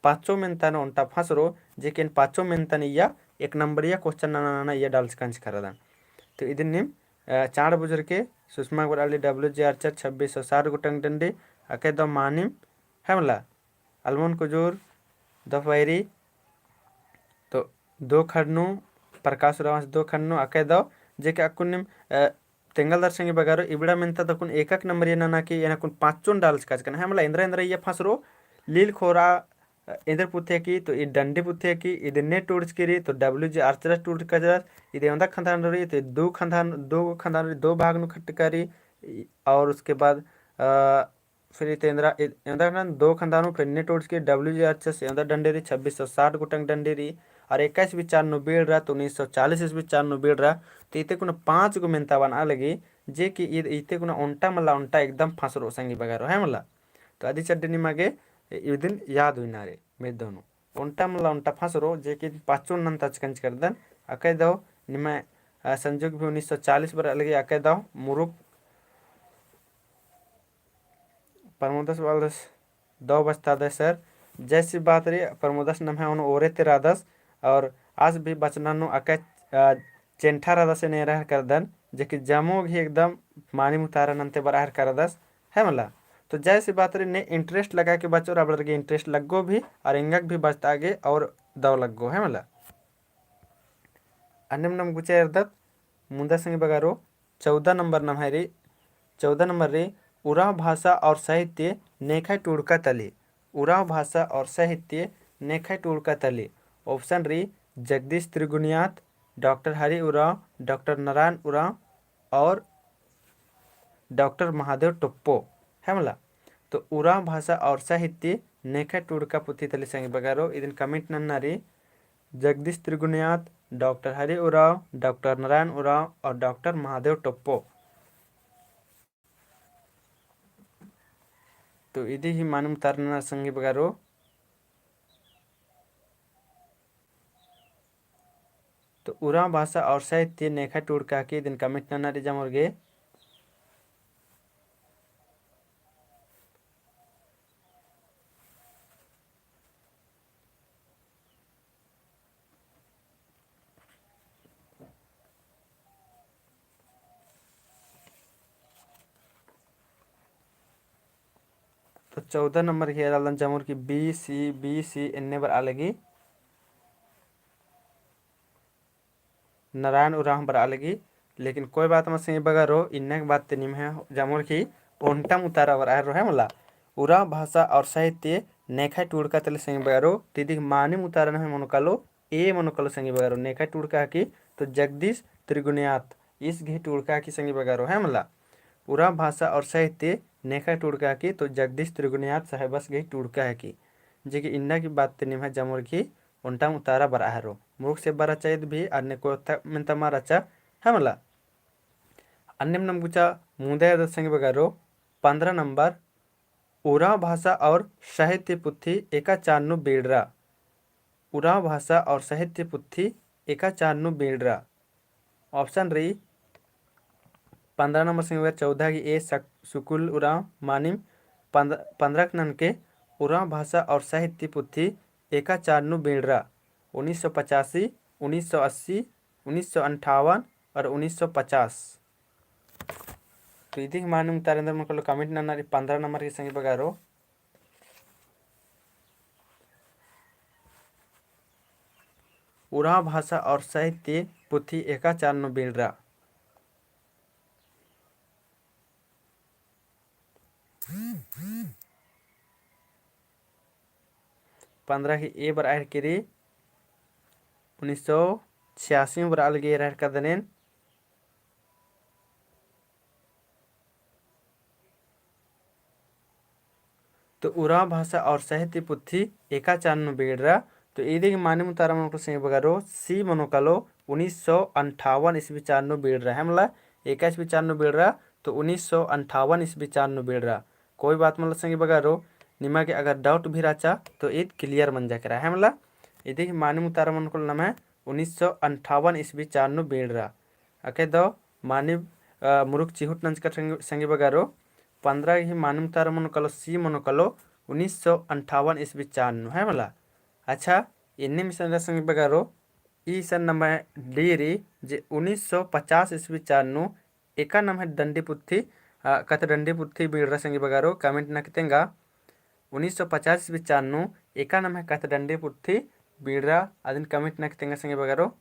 पाँचो मेन्ता नू ओन्टा फंसरो, जे कि एन पाँचो मेन्ता नू इय्या एक नंबरिया question नना नना इय्या डालचकन चिच्चका रअदन। तो इदिन नीम अ, चाड़ बुझुरके सुषमा बरआ लगी W G आर्चर छब्बीस सौ साठ गोटंग डंडी, अकय दव मानिम, है मला, अलमोन कुजूर, दव पैरी, तो दो खड़नू, प्रकाश उराँवस दो खड़नू, अकय दव, जे कि अक्कुन नीम, अ, तेंगलदर संगी बगरो, इबड़ा मेन्ता दव अक्कुन एकक नंबरिया नना की, एन अक्कुन पाँचोन डालचका चिच्चकन, है मला, एन्द्रा एन्द्रा इय्या फंसरो, लील खोरा, अ, एन्देर पुथी हिकी, तो ईद डंडी पुथी हिकी, इदिन ने टूड़चकी रई, तो W G आर्चरस टूड़चका रअदस, इद एवंदा खंधा नू रई, तो दो खंधा, दो खंधा नू रई, दो भाग नू खटरका रई, और उसके बाद, अ, फिर इत्ते एन्द्रा, इद एवंदा खंधा नू, दो खंधा नू, फिर ने टूड़चकी W G आर्चरस एवंदा डंडी रई, छब्बीस सौ साठ गोटंग डंडी रई, और एका ईस्वी चान नू बीड़ रआ, तो उन्नीस सौ चालीस ईस्वी चान नू बीड़ रआ, तो इत्ते कुना पाँच गो मेन्ता बनआ लगी, जे कि इद, इत्ते कुना ओन्टा मला ओन्टा एकदम फंसरो संगी बगरो, है मला। तो अदी चड्डी निमा गे इदिन याद उइना रई, मेद्दो नू। ओन्टा मला ओन्टा फंसरो, जे कि पाँचोन नन्तचकन चिच्चका रअदन, अकय दव निम्है, अ, संजोग भी उन्नीस सौ चालीस बरआ लगी, अकय दव मुरुख प्रमोदस बआलदस दव बचतादय सर। जैसी बात रई, प्रमोदस नम्है ओन ओरे ती रअदस, और आस भी बचना नू अकय, अ, चेंठा रअदस एन एरा हेलरकन, जे कि जम्मो गही एकदम मानिम उतारा नन्ते बरआ हेलरकन रअदस, है मला। तो जैसी बात रई ने interest लगा के बचोर, अबड़र गे interest लग्गो भी, और एंगक भी बचता गे और दव लग्गो, है मला। अन्नेम नाम गुचा एरदत, मुन्दा संगी बगरो, चौदह नंबर नम्है रई, चौदह नंबर रई, उराँव भाषा और साहित्य नेखय टूड़का तली। उराँव भाषा और साहित्य नेखय टूड़का तली। Option रई जगदीश त्रिगुनियात, डॉक्टर हरि उराँव, डॉक्टर नारायण उराँव और डॉक्टर महादेव टोप्पो, है मला। तो उराँव भाषा और साहित्य नेखय टूड़का पुथी तली संगी बगरो, इदिन comment नन्ना रई, जगदीश त्रिगुनियात, डॉक्टर हरि उराँव, डॉक्टर नारायण उराँव और डॉक्टर महादेव टोप्पो। तो इदी ही मानिम उतारा नना संगी बगरो। तो उराँव भाषा और साहित्य नेखय टूड़का हिकी, इदिन comment नन्ना रई जम्मोर गे। तो चौदह नंबर गे एरालदन जम्मोर की B C, B C एन्ने बरआ लगी। नारायण उराँव बरआ लगी। लेकिन कोई बात मत संगी बगरो, इन्ना के बात ते निम्है जामोर गही ओन्टम उतारा बरआ हेल्लो है मला। उराँव भाषा और साहित्य नेखय टूड़का तली संगी बगरो, तो इदी गही मानिम उतारा नम्है मनो कालो, ए मनो कालो संगी बगरो, नेखय टूड़का हकी तो जगदीश त्रिगुनियात, ईस गही टूड़का हकी संगी बगरो है मला। उराँव भाषा और साहित्य नेखय टूड़का हकी तो जगदीश त्रिगुनियात साहेबस गही टूड़का हकी। जे कि इन्ना की बात ते निम्है जामोर गही ओन्टम उतारा बरआ हेल्लो। मुरुख से बरआ रहचा ईद भी, अन्ने कोई ओत्था मेन्ता मल रहचा है मला। अन्नेम नम गुचा मुन्दा एरदत संगी बगरो, पन्द्रह नंबर, उराँव भाषा और साहित्य पुथी एका चान नू बीड़रा। उराँव भाषा और साहित्य पुथी एका चान नू बीड़रा। Option रई पन्द्रह नंबर संगी बगर चौदह गही ए सक-, सुकुल उराँव, मानिम पन्द्रह, पन्द्रह ननके उराँव भाषा और साहित्य पुथी एका चान नू बीड़रा, उन्नीस सौ पचासी, उन्नीस सौ अस्सी, उन्नीस सौ अंठावन और उन्नीस सौ पचास। तो इदी गही मानिम उतारा एन्देर मनो कालो comment नना रई पन्द्रह नंबर गही संगी बगरो। उराँव भाषा और साहित्य पुथी एका चान नू बीड़रा। पन्द्रह गही ए बरआ हेल्लकी रई, उन्नीस सौ छियासी में बरआ लगी एरा हेल्लका दनेन। तो उराँव भाषा और साहित्य पुथी एका चान नू बीड़रा, तो इदी गही मानिम उतारा मनो कालो संगी बगरो, C मनो कालो, उन्नीस सौ अंठावन ईस्वी चान नू बीड़रा है मला, एका ईस्वी चान नू बीड़रा, तो उन्नीस सौ अंठावन ईस्वी चान नू बीड़रा। कोई बात मला संगी बगरो, निमा गे अगर doubt भी रहचा, तो ईद clear मंजा केरा है मला। इदी गही मानिम उतारा मनो कालो नम्है उन्नीस सौ अंठावन ईस्वी चान नू बीड़रा। अके दव मानिम, अ, मुरुख चिहुट नंजकर संगी, संगी बगरो, पन्द्रह गही मानिम उतारा मनो कालो, C मनो कालो, उन्नीस सौ अंठावन ईस्वी चान नू है मला। अच्छा, इन्नेम इसन रई संगी बगरो, ई इसन नम्है D रई, जे उन्नीस सौ पचास ईस्वी चान नू एका नम्है डंडी पुथी, अ, कत्थ डंडी पुथी बीड़रा संगी बगरो, comment नना की तेंगा। उन्नीस सौ पचास ईस्वी चान नू एका नम्है कत्थ डंडी पुथी बीड़रा, अदिन comment नना की तेंगा संगी बगरो।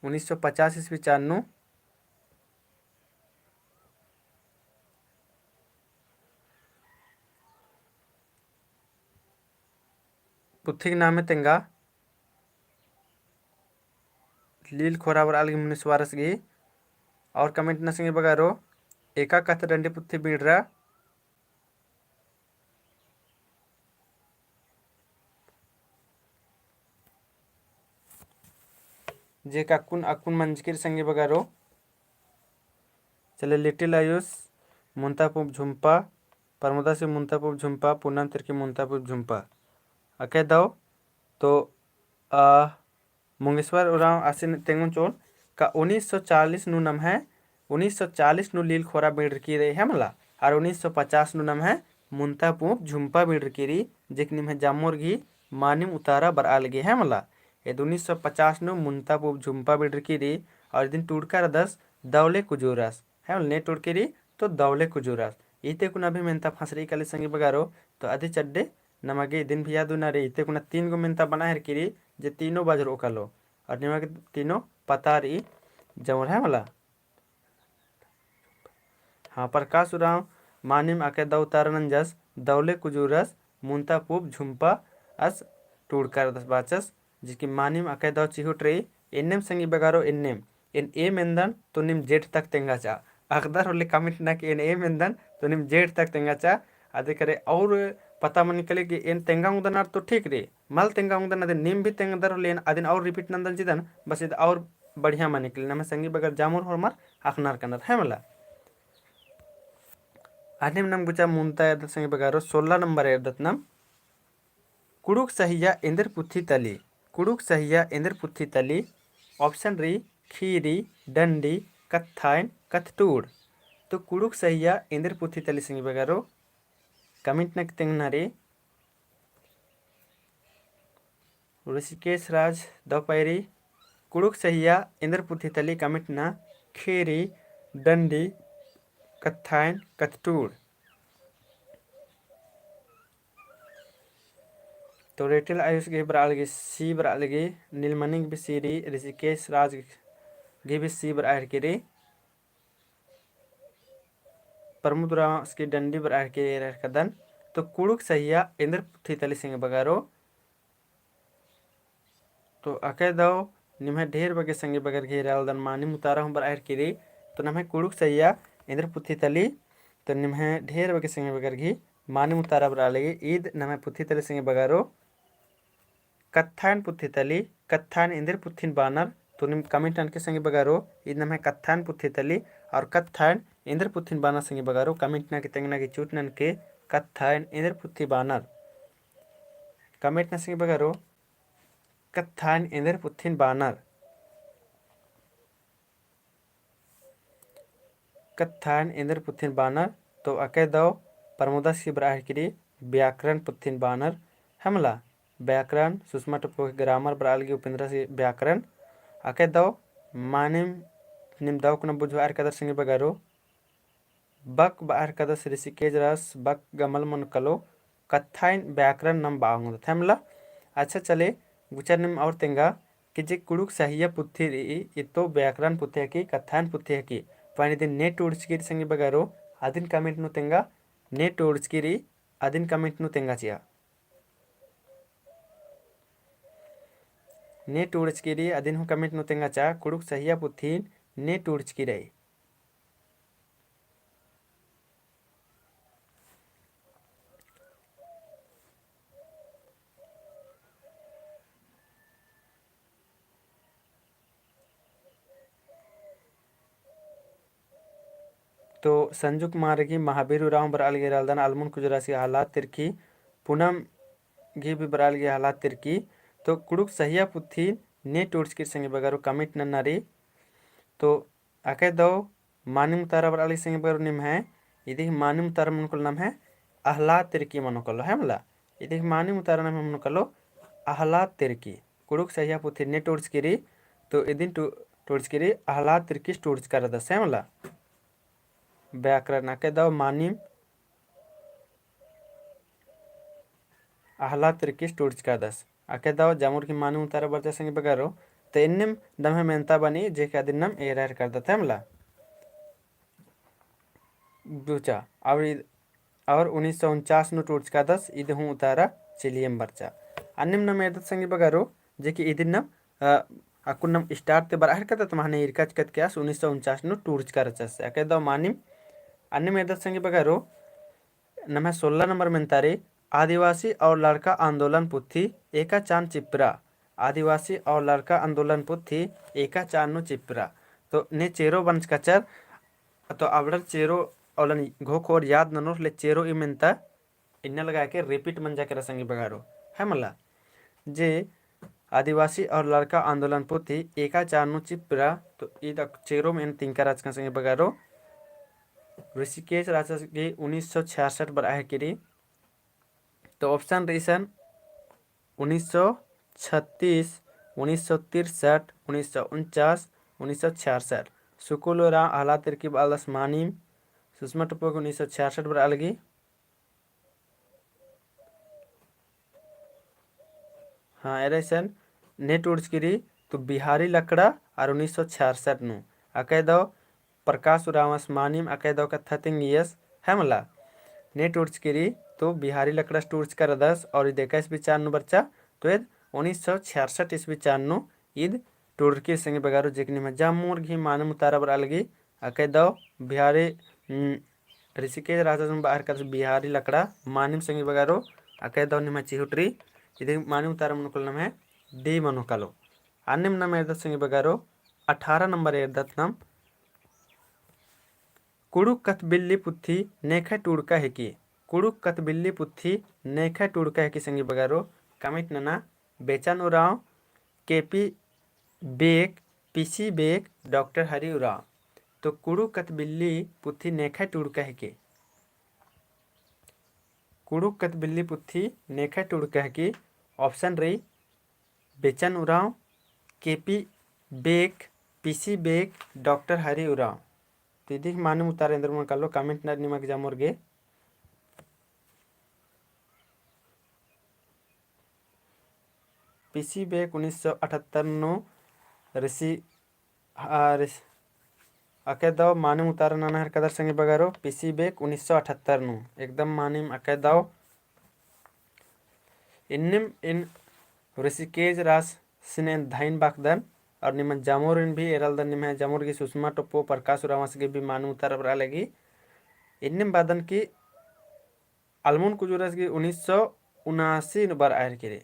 उन्नीस सौ पचास ईस्वी चान नू पुथी गही नामे तेंगा लील खोरा बरआ लगी मुनीश्वरस गही। और comment नना संगी बगरो, एका कत्थ डंडी पुथी बीड़रा। जे अक्कुन, अक्कुन मंजकी रई संगी बगरो। चले, लिटिल आयुष मुन्ता पूंप झुम्पा, प्रमोदा सिंह मुन्ता पूंप झुम्पा, पूनम तिर्की मुन्ता पूंप झुम्पा। अके दव, तो, आ, मुंगेश्वर उराँव आसिन तेंगोन चिओन का उन्नीस सौ चालीस नू नम्है, उन्नीस सौ चालीस नू लील खोरा बीड़रकी रई है मला, और उन्नीस सौ पचास नू नम्है मुन्ता पूंप झुम्पा बीड़रकी रई, जे कि निम्है जामोर गही मानिम उतारा बरआ लगी है मला। ईद उन्नीस सौ पचास नू मुन्ता पूंप झुम्पा बीड़रकी रई, और इदिन टूड़का रअदस दवले कुजूरस। है मला, ने टूड़की रई तो दवले कुजूरस। इते कुना भी मेन्ता फंसरई काली संगी बगरो, तो अदी चड्डे नमा गे इदिन भी याद उना रई, इते कुना तीन गो मेन्ता बना हेल्लकी रई, जे तीनों बजरओ कालो। और निमा गे तीनों पता रई जामोर है मला। हाँ, प्रकाश उराँव मानिम अके दव उतारा नंजस, दवले कुजूरस, मुन्ता पूंप झुम्पा अस टूड़का रअदस बाचस, जे कि मानिम अके दव चिहुट रई, एन्नेम संगी बगरो एन्नेम। एन ए मेन्दन तो नीम जेठ तक तेंगा चा। अख़दर होले comment नना कि एन ए मेन्दन तो नीम जेठ तक तेंगा चा। अदे करे और पता मनी काली कि एन तेंगा ओंगदनर तो ठीक रई, मल तेंगा ओंगदन अदे नीम भी तेंगदर होले एन अदिन और repeat नन्दन चिदन, बस ईद और बढ़िया मनी काली। नम्है संगी बगर जामोर होरमर अख़नर कनर है मला। अन्नेम नम गुचा मुन्ता एरदत संगी बगरो, सोलह नंबर एरदत नम। कुँड़ुख़ सहिया एन्देर पुथी तली, कुँड़ुख़ सहिया एन्देर पुथी तली, option रई खीरी, डंडी, कत्थाइन, कत्थटूड़। तो कुँड़ुख़ सहिया एन्देर पुथी तली संगी बगरो, comment नना की तेंगना रई। ऋषिकेश राज दव पइरी, कुँड़ुख़ सहिया एन्देर पुथी तली comment नना, खीरी, डंडी, कत्थाइन, कत्थटूड़। तो रेटिल आयुष गे बरआ लगी, C बरआ लगी, नीलमणि गे भी C रई, ऋषिकेश राज गे गही भी सी बरआ हेलरकी रई। प्रमोद उराँवस गही डंडी बरआ हेलरकी रई एरा हेलरकदन। तो कुँड़ुख़ सहिया एन्देर पुथी तली संगी बगरो। तो अकय दव निम्है ढेर बग्गे संगी बगर गही एरालदन मानिम उतारा हूँ बरआ हेलरकी रई। तो नम्है कुँड़ुख़ सहिया एन्देर पुथी तली। तो निम्है ढेर बग्गे संगी बगर गही मानिम उतारा बरआ लगी। ईद नम्है पुथी तली संगी बगरो। कत्थायन पुथी तली, कत्थायन एन्देर पुथिन बानर, तो नीम comment ननके संगी बगरो, ईद नम्है कत्थायन पुथी तली, और कत्थायन एन्देर पुथिन बानर संगी बगरो, comment ननके तेंगना की चूट ननके, कत्थायन एन्देर पुथी बानर। Comment नना संगी बगरो, कत्थायन एन्देर पुथिन बानर। कत्थायन एन्देर पुथिन बानर, तो अकय दव प्रमोदस गही बरआ हेलरकी रई व्याकरण पुथिन बानर, है मला। व्याकरण, सुषमा टोप्पो गही grammar बरआ लगी, उपेंद्रस गही व्याकरण। अकय दव मानिम नीम दव कुना बुझुआ हेलरकदर संगी बगरो। बक बआ हेलरकदस ऋषिकेश रास, बक गमल मनो कालो, कत्थायन व्याकरण नाम बआ ओंगदत, है मला। अच्छा चले, गुचर नीम और तेंगा कि जे कुँड़ुख़ सहिया पुथी रई, ई तो व्याकरण पुथी हिकी, कत्थायन पुथी हिकी। पहें इदिन ने टूड़चकी रई संगी बगरो, अदिन comment नू तेंगा, ने टूड़चकी रई, अदिन comment नू तेंगा चिआ। ने टूड़चकी रई, अदिन हूँ comment नू तेंगा चिआ, कुँड़ुख़ सहिया पुथिन ने टूड़चकी रई। तो संजू कुमार गही महावीर उराँव बरआ लगी एरालदन, अलमुन कुजरासी हला तिरकी, पूनम गही भी बरआ लगी हला तिरकी। तो कुँड़ुख़ सहिया पुथिन ने टूड़चकी रई संगी बगरो comment नना रई। तो अकय दव मानिम उतारा बरआ लगी संगी बगरो निम्है, इदी गही मानिम उतारा मनो कालो नम्है अहला तिरकी मनो कालो, है मला। इदी गही मानिम उतारा नम्है मनो कालो अहला तिरकी। कुँड़ुख़ सहिया पुथिन ने टूड़चकी रई, तो इदिन टू-, टूड़चकी रई अहला तिरकीस टूड़चका रअदस, है मला। व्याकरण अकय दव मानिम अहला तिरकीस टूड़चका रअदस। अकय दव जामुर गही मानिम उतारा बरचा संगी बगरो, तो एन्नेम नम्है मेन्ता बनी, जे कि अदिन नाम एरा हेलरकदत, है मला। दूचा, और इ-, और उन्नीस सौ उनचास नू टूड़चका रअदस, इद हूँ उतारा चिलियम बरचा। अन्नेम नाम एरदत संगी बगरो, जे कि इदिन नाम, अ, अक्कुन नाम start ती बरआ हेलरकदत, तो महने इरका चिकत के आस उन्नीस सौ उनचास नू टूड़चका रअदस। अकय दव मानिम, अन्नेम एरदत संगी बगरो, नम्है सोलह नंबर मेन्ता रई, आदिवासी और लड़का आंदोलन पुथी एका चान चिप्रा। आदिवासी और लड़का आंदोलन पुथी एका चान नू चिप्रा। तो ने चेरो बंचका चिअर, तो अबड़र चेरो औलन घोख और याद ननोर ले चेरो ई मेन्ता इन्ना लगा के repeat मंजा केरा संगी बगरो, है मला। जे आदिवासी और लड़का आंदोलन पुथी एका चान नू चिप्रा, तो ईद चेरो में तिंका रहचकन संगी बगरो। ऋषिकेश राजस गही उन्नीस सौ छियासठ बरआ हेलरकी रई। तो option रई इसन उन्नीस सौ छत्तीस, उन्नीस सौ तिरसठ, उन्नीस सौ उनचास, उन्नीस सौ छियासठ। सुकुल उराँव अहला तिरकी बआलदस मानिम, सुषमा टोप्पो गही उन्नीस सौ छियासठ बरआ लगी। हाँ, एरा इसन ने टूड़चकी रई तो बिहारी लकड़ा और उन्नीस सौ छियासठ नू। अकय दव प्रकाश उराँवस मानिम, अकय दव कत्था तिंगियस, है मला। ने टूड़चकी रई तो बिहारी लकड़ास टूड़चका रअदस और इद एकाइस ईस्वी चान नू बरचा, तो इद उन्नीस सौ छियासठ ईस्वी चान नू इद टूड़रकी रई संगी बगरो। जे कि निम्है जामुर गही मानिम उतारा बरआ लगी। अकय दव बिहारी, उम, ऋषिकेश राजस नू बआ हेलरकदस बिहारी लकड़ा मानिम संगी बगरो। अकय दव निम्है चिहुट रई, इदी गही मानिम उतारा मनो कालो नम्है D मनो कालो। अन्नेम नाम एरदत संगी बगरो, अठारह नंबर एरदत नाम। कुँड़ुख़ कत्थबिल्ली पुथी नेखय टूड़का हेकी। कुँड़ुख़ कत्थबिल्ली पुथी नेखय टूड़का हेकी संगी बगरो, comment नना। Bechan Oraon, K P Beck, P C Beck, doctor Hari Oraon. तो कुँड़ुख़ कत्थबिल्ली पुथी नेखय टूड़का हेकी। कुँड़ुख़ कत्थबिल्ली पुथी नेखय टूड़का हेकी। Option रई Bechan Oraon, K P Beck, P C Beck, doctor Hari Oraon. तो इदी गही मानिम उतारा एन्देर मनो कालो, comment नना निमा गे जामुर गे। पीसी बेक उन्नीस सौ अठहत्तर नू ऋषि अरे, अकय दव मानिम उतारा नना हेलरकदर संगी बगरो, पीसी बेक उन्नीस सौ अठहत्तर नू। एकदम मानिम अकय दव। इन्निम एन ऋषिकेश राजसिन एन धइन बाकदन, और निम्है जमुरिन भी एरालदन, निम्है जमुर गही सुषमा टोप्पो, प्रकाश उराँवस गही भी मानिम उतारा बरआ लगी। इन्निम बअदन कि अलमुन कुजूरस गही उन्नीस सौ उनासी नू बरआ हेलरकी रई।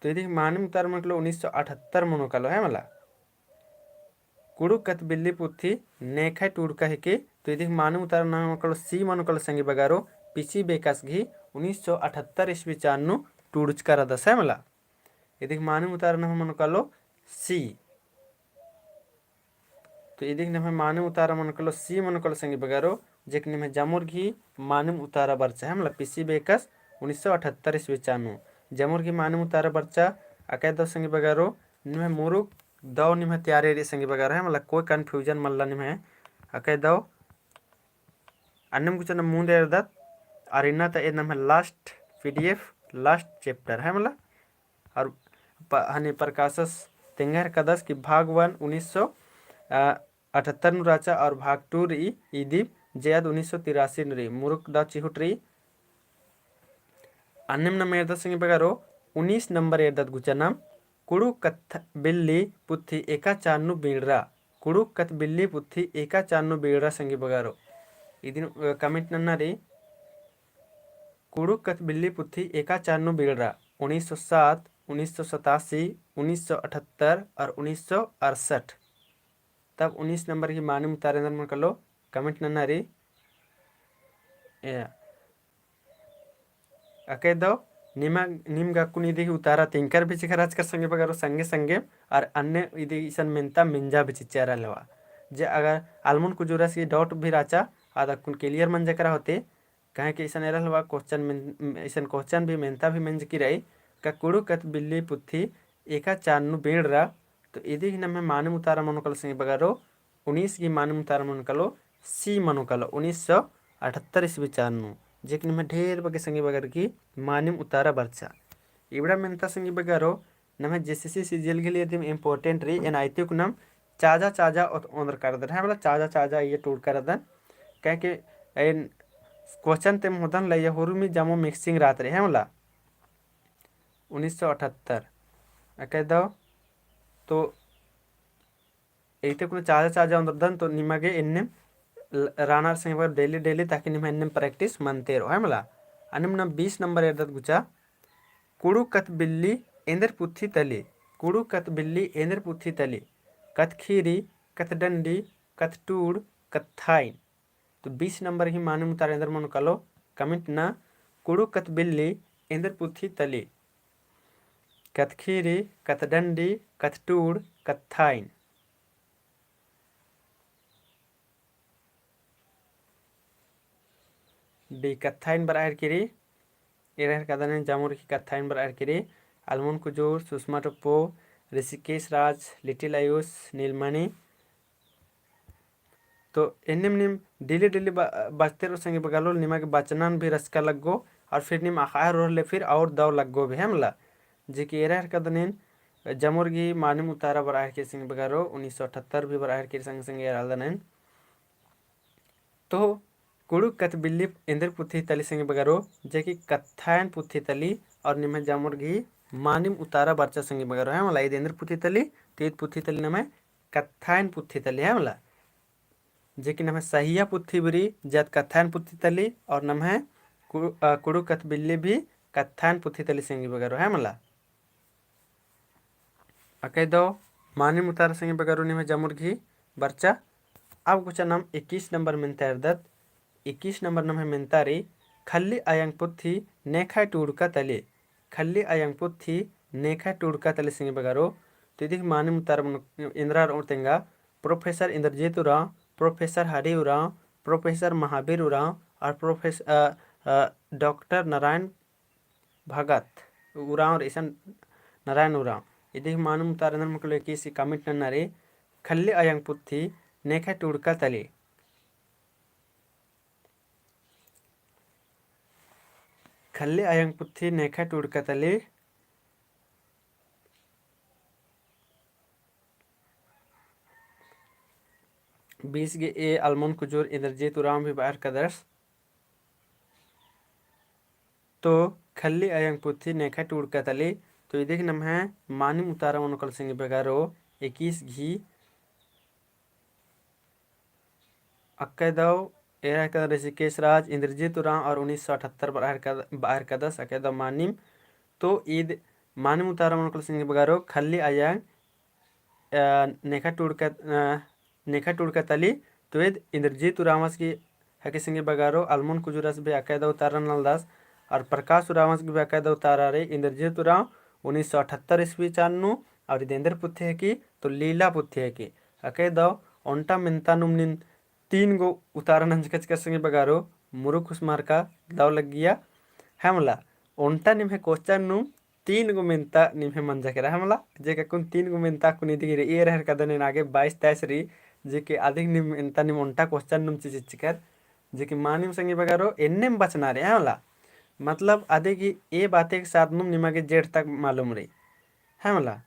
तो इदिक मानिम उतारा मनो कालो उन्नीस सौ अठहत्तर मनो कालो, है मला। कुँड़ुख़ कत्थ बिल्ली पुथी नेख़य टूड़का हिकी, तो इदिक मानिम उतारा नम्है मनो कालो सी मनो कालो संगी बगरो, पीसी बेकस गही उन्नीस सौ अठहत्तर ईस्वी चान नू टूड़चका रअदस, है मला। इदिक मानिम उतारा नम्है मनो कालो सी। तो इदिक नम्है मानिम उतारा मनो कालो सी मनो कालो संगी बगरो, जे कि निम्है जमुर गही मानिम उतारा बरचा, है मला, पीसी बेकस उन्नीस सौ अठहत्तर ईस्वी चान नू। जमुर गही मानिम उतारा बरचा, अकय दव संगी बगरो, निम्है मुरुक दव निम्है तैयारी रई संगी बगरो, है मला, कोई confusion मल्ला निम्है, अकय दव। अन्नेम गुचा नम मुन्द एरदत, अरा इन्ना ता एद नम्है last PDF, last chapter, है मला। और प-, हनी प्रकाशस तेंगा हेलरकदस कि भाग one उन्नीस सौ, अ, अठहत्तर नू रहचा और भाग two रई इदी जे आद उन्नीस सौ तिरासी नू रई, मुरुक दव चिहुट रई। अन्नेम नम एरदत संगी बगरो, उन्नीस नंबर एरदत गुचा नम, कुँड़ुख़ कत्थ बिल्ली पुथी एका चान नू बीड़रा, कुँड़ुख़ कत्थ बिल्ली पुथी एका चान नू बीड़रा संगी बगरो। इदिन, अ, comment नन्ना रई, कुँड़ुख़ कत्थ बिल्ली पुथी एका चान नू बीड़रा, उन्नीस सौ सात, उन्नीस सौ सतासी, उन्नीस सौ अठहत्तर और उन्नीस सौ अड़सठ। तब उन्नीस नंबर गही मानिम उतारा एन्देर मनो कालो comment नन्ना रई। ए, अकय दव, निमा, नीम गा अक्कुन इदी उतारा तिंकर भी चिखा रहचकर संगी बगरो संगे संगे, और अन्ने इदी इसन मेन्ता मेंजा भी चिच्चा रअलेवा। जे अगर अलमुन कुजूरस गही doubt भी रहचा, आद अक्कुन clear मंजा केरा होते, काहे कि इसन एरा हलवा question मेन-, इसन question भी मेन्ता भी मेंजकी रई, का कुँड़ुख़ कत्थ बिल्ली पुथी एका चान नू बीड़रा, तो इदी ही नम्है मानिम उतारा मनो कालो संगी बगरो, उन्नीस गही मानिम उतारा मनो कालो, सी मनो कालो, उन्नीस सौ अठहत्तर ईस्वी चान नू, जे कि नम्है ढेर बग्गे संगी बगर गही मानिम उतारा बरचा। इबड़ा मेन्ता संगी बगरो, नम्है JCC CGL गही लिए दिम important रई, एन आइतिक नम चाजा चाजा ओत-, ओन्द्रका रअदन, है मला, चाजा चाजा इया टूड़का रअदन। काहे कि एन question तेम होदन ला इया हुरमी जम्मो mixing रअदत रई, है मला। उन्नीस सौ अठहत्तर। अकय दव, तो इते कुना चाजा चाजा ओन्द्रदन तो निमा गे एन्नेम ल-, रानार संगे बगर daily daily, ताकि निमा एन्नेम practice मनते रओ, है मला। अन्नेम नम बीस नंबर एरदत गुचा, कुँड़ुख़ कत्थ बिल्ली एन्देर पुथी तली, कुँड़ुख़ कत्थ बिल्ली एन्देर पुथी तली, कत्थ खीरी, कत्थ डंडी, कत्थ टूड़, कत्थ थाइन। तो बीस नंबर गही मानिम उतारा एन्देर मनो कालो comment नना, कुँड़ुख़ कत्थ बिल्ली एन्देर पुथी तली, कत्थ खीरी, कत्थ डंडी, कत्थ टूड़, कत्थ थाइन। D कत्थ थाइन बरआ हेलरकी रई, एरा हेलरकदन एन जमुर गही कत्थ थाइन बरआ हेलरकी रई, अलमुन कुजूर, सुषमा टोप्पो, ऋषिकेश राज, लिटिल आयुष, नीलमणि, तो एन्नेम नीम daily daily ब-, बचते रओ संगी बगरो, निमा गे बचनन भी रचका लग्गो, और फिर नीम अख़आ रओ होले फिर और दव लग्गो भी, है मला। जे कि एरा हेलरकदन एन जमुर गही मानिम उतारा बरआ हेलरकी संगी बगरो, उन्नीस सौ अठहत्तर भी बरआ हेलरकी संगे संगे एरालदन एन। तो कुँड़ुख़ कत्थ बिल्ली एन्देर पुथी तली संगी बगरो, जे कि कत्थायन पुथी तली, और निम्है जमुर गही मानिम उतारा बरचा संगी बगरो, है मला। ईद एन्देर पुथी तली, तो ईद पुथी तली नम्है कत्थायन पुथी तली, है मला। जे कि नम्है सहिया पुथी भी रई, जे आद कत्थायन पुथी तली, और नम्है कु-, अ, कुँड़ुख़ कत्थ बिल्ली भी कत्थायन पुथी तली संगी बगरो, है मला। अकय दव मानिम उतारा संगी बगरो निम्है जमुर गही बरचा। अब गुचा नम इक्कीस नंबर मेन्ता एरदत। इक्कीस नंबर नम्है मेन्ता रई, खल्ली अयंग पुथी नेख़य टूड़का तली। खल्ली अयंग पुथी नेख़य टूड़का तली संगी बगरो। तो इदिक मानिम उतारा मनो एन्देर रओ तेंगा, प्रोफेसर इन्द्रजीत उराँव, प्रोफेसर हरि उराँव, प्रोफेसर महावीर उराँव और प्रोफेस-, अ, अ, डॉक्टर नारायण भगत उराँव और इसन नारायण उराँव। इदिक मानिम उतारा एन्देर मनो कालो एकीसी comment नन्ना रई, खल्ली अयंग पुथी नेख़य टूड़का तली। खल्ली अयंग पुथी नेख़य टूड़का तली। बीस गे ए अलमोन कुजूर इंद्रजीत उराँव भी बअर कदस। तो खल्ली अयंग पुथी नेखा टूड़का तली, तो इदिक नम्है मानिम उतारा मनो कल संगी बगारो, इक्कीस घी अक्कय दव एरा कदन ऋषिकेश राज, इंद्रजीत उराँव और उन्नीस सौ अठहत्तर बअर कद-, बअर कदस अक्कय दव मानिम। तो ईद मानिम उतारा मनो कल संगी बगारो खल्ली अयंग, अ, नेखा टूड़का, अ, नेखा टूड़का तली, तो ईद इंद्रजीत उराँवस की हके संगी बगारो, अलमोन कुजूरस भी अक्कय दव उतारा नलदस, और प्रकाश उराँवस की भी अक्कय दव उतारा रई, इंद्रजीत उराँव उन्नीस सौ अठहत्तर ईस्वी चान नू, और ईद एन्देर पुथी हकी, तो लीला पुथी हकी। अक्कय दव ओन्टा मेन्ता नुम नीन तीन गो उतारा नंजका चिकर संगी बगारो, मुरुख उस्मारका दव लग्गिया, है मला। ओन्टा निम्है question नू तीन गो मेन्ता निम्है मंजा केरा, है मला। जे अक्कुन तीन गो मेन्ता अक्कुन इदिक रई, एरा हेरकदन एन आगे बाईस तेईस रई, जे कि अदिक निम मेन्ता निम ओन्टा question नुम चिच्चकर, जे कि मानिम संगी बगारो एन्नेम बचना रई, है मला। मतलब अदिक ए बाते के साथ नुम निमा गे जेठ तक मालूम रई, है मला।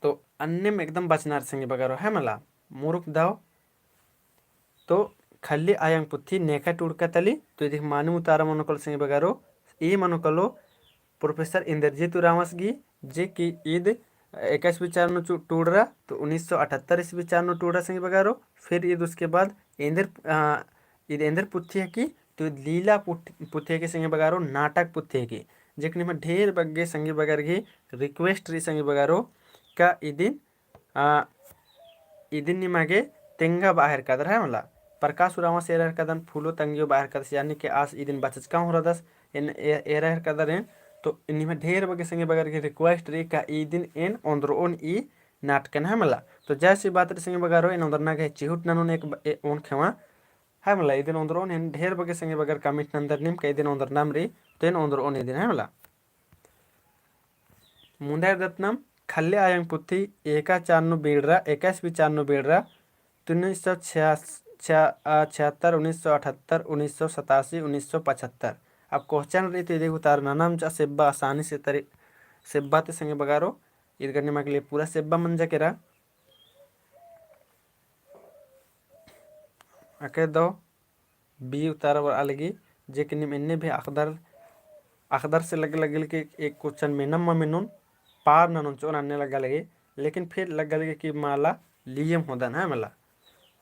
तो अन्नेम एकदम बचना रई संगी बगारो, है मला, मुरुख दव। तो खल्ली अयंग पुथी नेखा टूड़का तली, तो इदिक मानिम उतारा मनो कल संगी बगारो, ई मनो कलो प्रोफेसर इंद्रजीत उराँवस गी, जे कि ईद इक्कीस वी चान नू चु-, टूड़रा, तो उन्नीस सौ अठहत्तर ईस्वी चान नू टूड़रा संगी बगारो, फिर ईद उसके बाद एन्देर, अ, ईद एन्देर पुथी हकी, तो ईद लीला पुथ-, पुथी हकी संगी बगारो, नाटक पुथी हकी। जे कि निम्है ढेर बग्गे संगी बगर गी request रई संगी बगारो, का इदिन, आ, इदिन निमा गे तेंगा बआ हेरकदर, है मला। प्रकाश उराँवस एरा हेरकदन, फूलो तंगियो बआ हेरकदस, यानी कि आस इदिन बचचका हूँ रअदस, एन ए-, एरा हेरकदर एन, तो निम्है ढेर बग्गे संगी बगर गी request रई का इदिन एन ओन्द्रओन ई नाटकन, है मला। तो जैसी बात रई संगी बगारो, एन ओन्द्रना गे चिहुट ननोन एक ब-, ए-, ओन खेवा, है मला, इदिन ओन्द्रओन एन ढेर बग्गे संगी बगर comment नन्दर नीम का इदिन ओन्द्रनाम रई, तो एन ओन्द्रओन इदिन, है मला। मुन्दा एरदत नाम खल्ली अयंग पुथी एका चान नू बीड़रा, इक्कीस वी चान नू बीड़रा, तो उन्नीस सौ छिया-, छिया-, आ, छिहत्तर, उन्नीस सौ अठहत्तर, उन्नीस सौ सतासी, उन्नीस सौ पचहत्तर। अब question रई तो इदिक उतारा ननम चा सेब्बा आसानी से तरी-, सेब्बा ती संगी बगारो, ईद गा निमा गे ले पूरा सेब्बा मंजा केरा। अक्कय दव B उतारा बरआ लगी, जे कि नीम एन्ने भी अख़दर, अख़दर से लग्गा लगी कि एक question मेनम मा मेनोन, पार ननोन चिओन अन्ने लग्गा लगी, लेकिन फिर लग्गा लगी कि मला लियम होदन, है मला।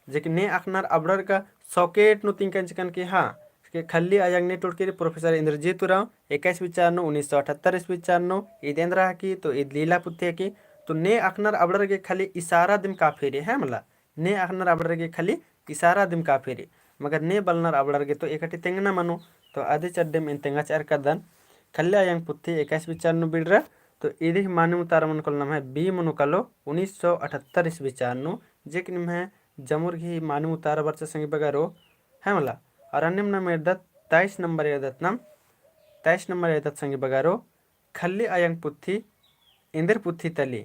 जे कि ने अख़नर अबड़र का socket नू तिंकन चिकन कि हाँ, कि खल्ली अयंग ने टूड़की रई प्रोफेसर इंद्रजीत उराँव, इक्कीस वी चान नू, उन्नीस सौ अठहत्तर ईस्वी चान नू, ईद एन्देर हकी, तो ईद लीला पुथी हकी, तो ने अख़नर अबड़र गे खाली इशारा दिम काफी रई, है मला। ने अख़नर अबड़र गे खाली इशारा दिम काफी रई, मगर ने बलनर अबड़र गे तो एकटी तेंगना मनो, तो अदी चड्डेम एन तेंगा चिअर कदन। खल्ली अयंग पुथी इक्कीस वी चान नू बीड़रा, तो इदिक मानिम उतारा मनो कलो नम्है B मनो कलो उन्नीस सौ अठहत्तर ईस्वी चान नू, जे कि निम्है जमुर गी मानिम उतारा बरचा संगी बगारो, है मला। और अन्नेम नाम एरदत तेईस नंबर एरदत नाम, तेईस नंबर एरदत संगी बगारो, खल्ली अयंग पुथी एन्देर पुथी तली।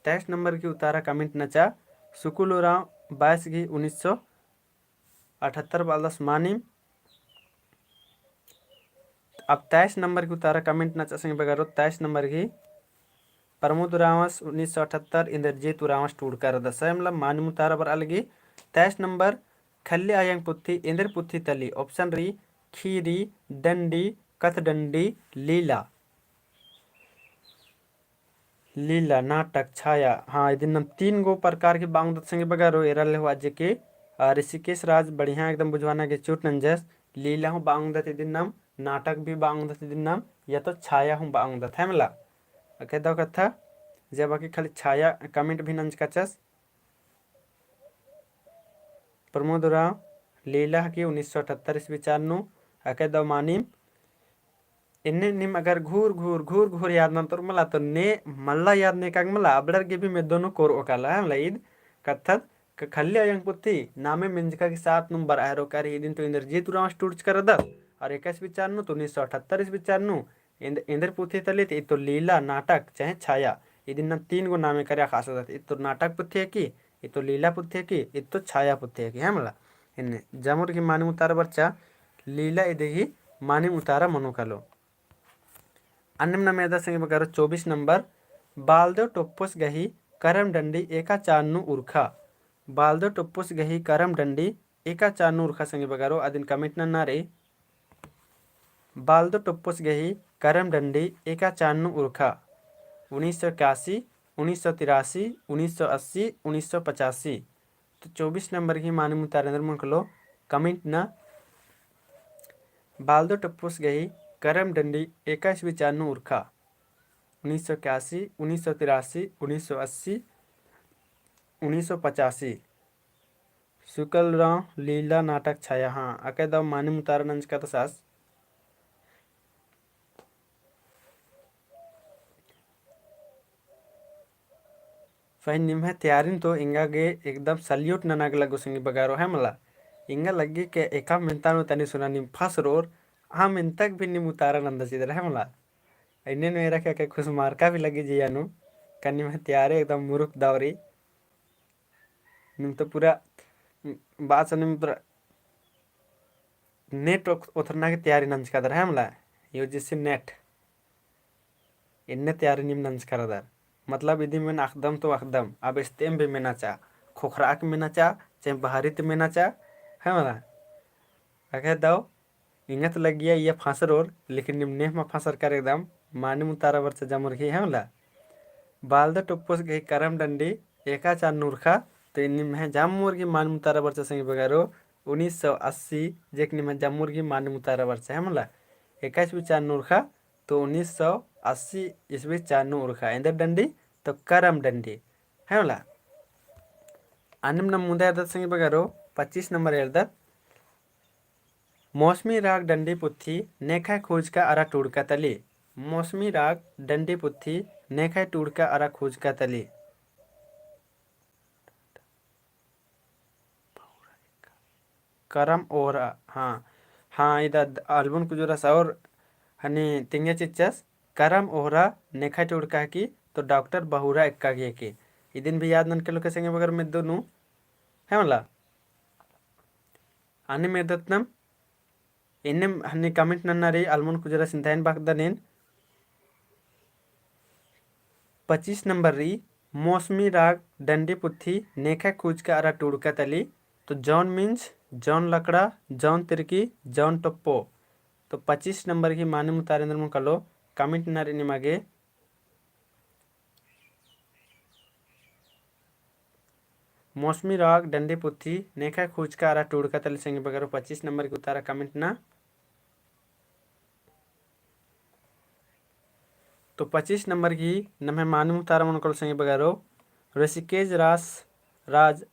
तेईस नंबर गी उतारा comment नचा सुकुल उराँव बाईस गी उन्नीस सौ अठहत्तर बलदस मानिम। अब तेईस नंबर गी उतारा comment नचा संगी बगारो, तेईस नंबर गी प्रमोद उराँवस उन्नीस सौ अठहत्तर, इंद्रजीत उराँवस टूड़का रअदस, है मला। मानिम उतारा बरआ लगी तेईस नंबर खल्ली अयंग पुथी एन्देर पुथी तली। Option रई खीरी, डंडी, कथडंडी, लीला। लीला, नाटक, छाया। हाँ, इदिन नाम तीन गो प्रकार गी बआ ओंगदत संगी बगारो, एरा ले हुआ जे कि, आ, ऋषिकेश राज बढ़िया एकदम बुझवाना गे चिहुट नंजस। लीला हूँ बआ ओंगदत इदिन नाम, नाटक भी बआ ओंगदत इदिन नाम, या तो छाया हूँ बआ ओंगदत, है मला। अक्कय दव कत्था, जे बाकी खाली छाया comment भी नंजकाचस। प्रमोद उराँव लीला हकी उन्नीस सौ अठहत्तर ईस्वी चान नू। अक्कय दव मानिम। एन्ने नीम अगर घूर घूर घूर घूर याद नन्तोर मला तो ने मल्ला याद नेकाग मला, अबड़र गे भी मेद्दो नू कोरओ काला, है मला। ईद कत्थत क-, खल्ली अयंग पुथी नामे मेंजका के साथ नुम बरआ हेरो, का रे इदिन तो इंद्रजीत उराँवस टूड़चका रअदस, और इक्कीस वी चान नू तो उन्नीस सौ अठहत्तर ईस्वी चान नू एन्द-, एन्देर पुथी तली ती, ईद तो लीला, नाटक, चाहे छाया। इदिन नाम तीन गो नामे करे अख़आ सकदत। ईद तो नाटक पुथी हकी, ईद तो लीला पुथी हकी, ईद तो छाया पुथी हकी, है मला। एन्ने जमुर गी मानिम उतारा बरचा, लीला इदी गी मानिम उतारा मनो कालो। अन्नेम नाम एरदत संगी बगारो चौबीस नंबर, बालदेव टोप्पोस गही करम डंडी एका चान नू उरखा। बालदो टोप्पोस गही करम डंडी एका चान नू उरखा संगी बगरो, अदिन comment नन्ना रई। बालदो टोप्पोस गही करम डंडी एका चान नू उरखा। उन्नीस सौ इक्यासी, उन्नीस सौ तिरासी, उन्नीस सौ अस्सी, उन्नीस सौ पचासी। तो चौबीस नंबर गही मानिम उतारा एन्देर मनो कालो comment ना। बालदो टोप्पोस गही करम डंडी एका ईस्वी चान नू उरखा। उन्नीस सौ इक्यासी, उन्नीस सौ तिरासी, उन्नीस सौ अस्सी, उन्नीस सौ पचासी। शुक्ल राम लीला नाटक छाया, हाँ, अकय दव मानिम उतारा नंजकादस आस। पहें निम्है तैयारिन तो एंगा गे एकदम salute नना गे लगो संगी बगरो, है मला। एंगा लग्गी के एका मेन्ता नू तनी सुना नीम फस रओर, आ मेन्तक भी नीम उतारा नंदा चिदर, है मला। इन्ने नू एरा के खुस मारका भी लग्गी जिया नू, का निम्है तैयारी एकदम मुरुख दव रई। नीम तो पूरा बाचा नीम पूरा net ओथ-, ओथरना की तैयारी नंजकादर, है मला, UGC net। इन्ने तैयारी नीम नंजकादर। मतलब इदी मेन अख़दम तो अख़दम, अब इस्तेम भी मेना चा, खोखराक मेना चा, चाहे बहारित मेना चा, है मला। अकय दव एंगा तो लग्गिया इया फांसर ओर, लेकिन निम नेह मा फांसर कर एकदम मानिम उतारा बरचा जमुर गही, है मला। बालदो टोप्पोस गही करम डंडी एका चान नू उरखा, तो निम्है जमुर गही मानिम उतारा बरचा संगी बगरो, उन्नीस सौ अस्सी, जेक निम्है जमुर गही मानिम उतारा बरचा, है मला। एका ईस्वी चान नू उरखा, तो उन्नीस सौ अस्सी ईस्वी चान नू उरखा। एन्देर डंडी, तो करम डंडी, है मला। अन्नेम नम मुन्दा एरदत संगी बगरो, पच्चीस नंबर एरदत। मौसमी राग डंडी पुथी नेखय खुजका अरा टूड़का तली। मौसमी राग डंडी पुथी नेखय टूड़का अरा खुजका तली। करम ओहरा, हाँ, हाँ, इदा द-, अलमुन कुजूरस और हनी तिंगे चिच्चस, करम ओहरा नेखय टूड़का की, तो डॉक्टर बहुरा एक्का की की। इदिन भी याद ननके लोके संगे बगर मेद्दो नू, है मला। अन्नेम एरदत नम, इन्नेम हन्ने comment नन्ना रई, अलमुन कुजूरस इन्ताइन बाकदन एन। पच्चीस नंबर रई, मौसमी राग डंडी पुथी नेखय खुजका अरा टूड़का तली, तो जौन मिंज, जौन लकड़ा, जौन तिरकी, जौन टोप्पो। तो पच्चीस नंबर गही मानिम उतारा एन्देर मनो कालो, comment नन्ना रई निमा गे। मौसमी राग डंडी पुथी नेखय खुजका अरा टूड़का तली संगी बगरो पच्चीस नंबर गही उतारा comment नन्ना। तो पच्चीस नंबर गही नम्है मानिम उतारा मनो कालो संगी बगरो, ऋषिकेश रास राज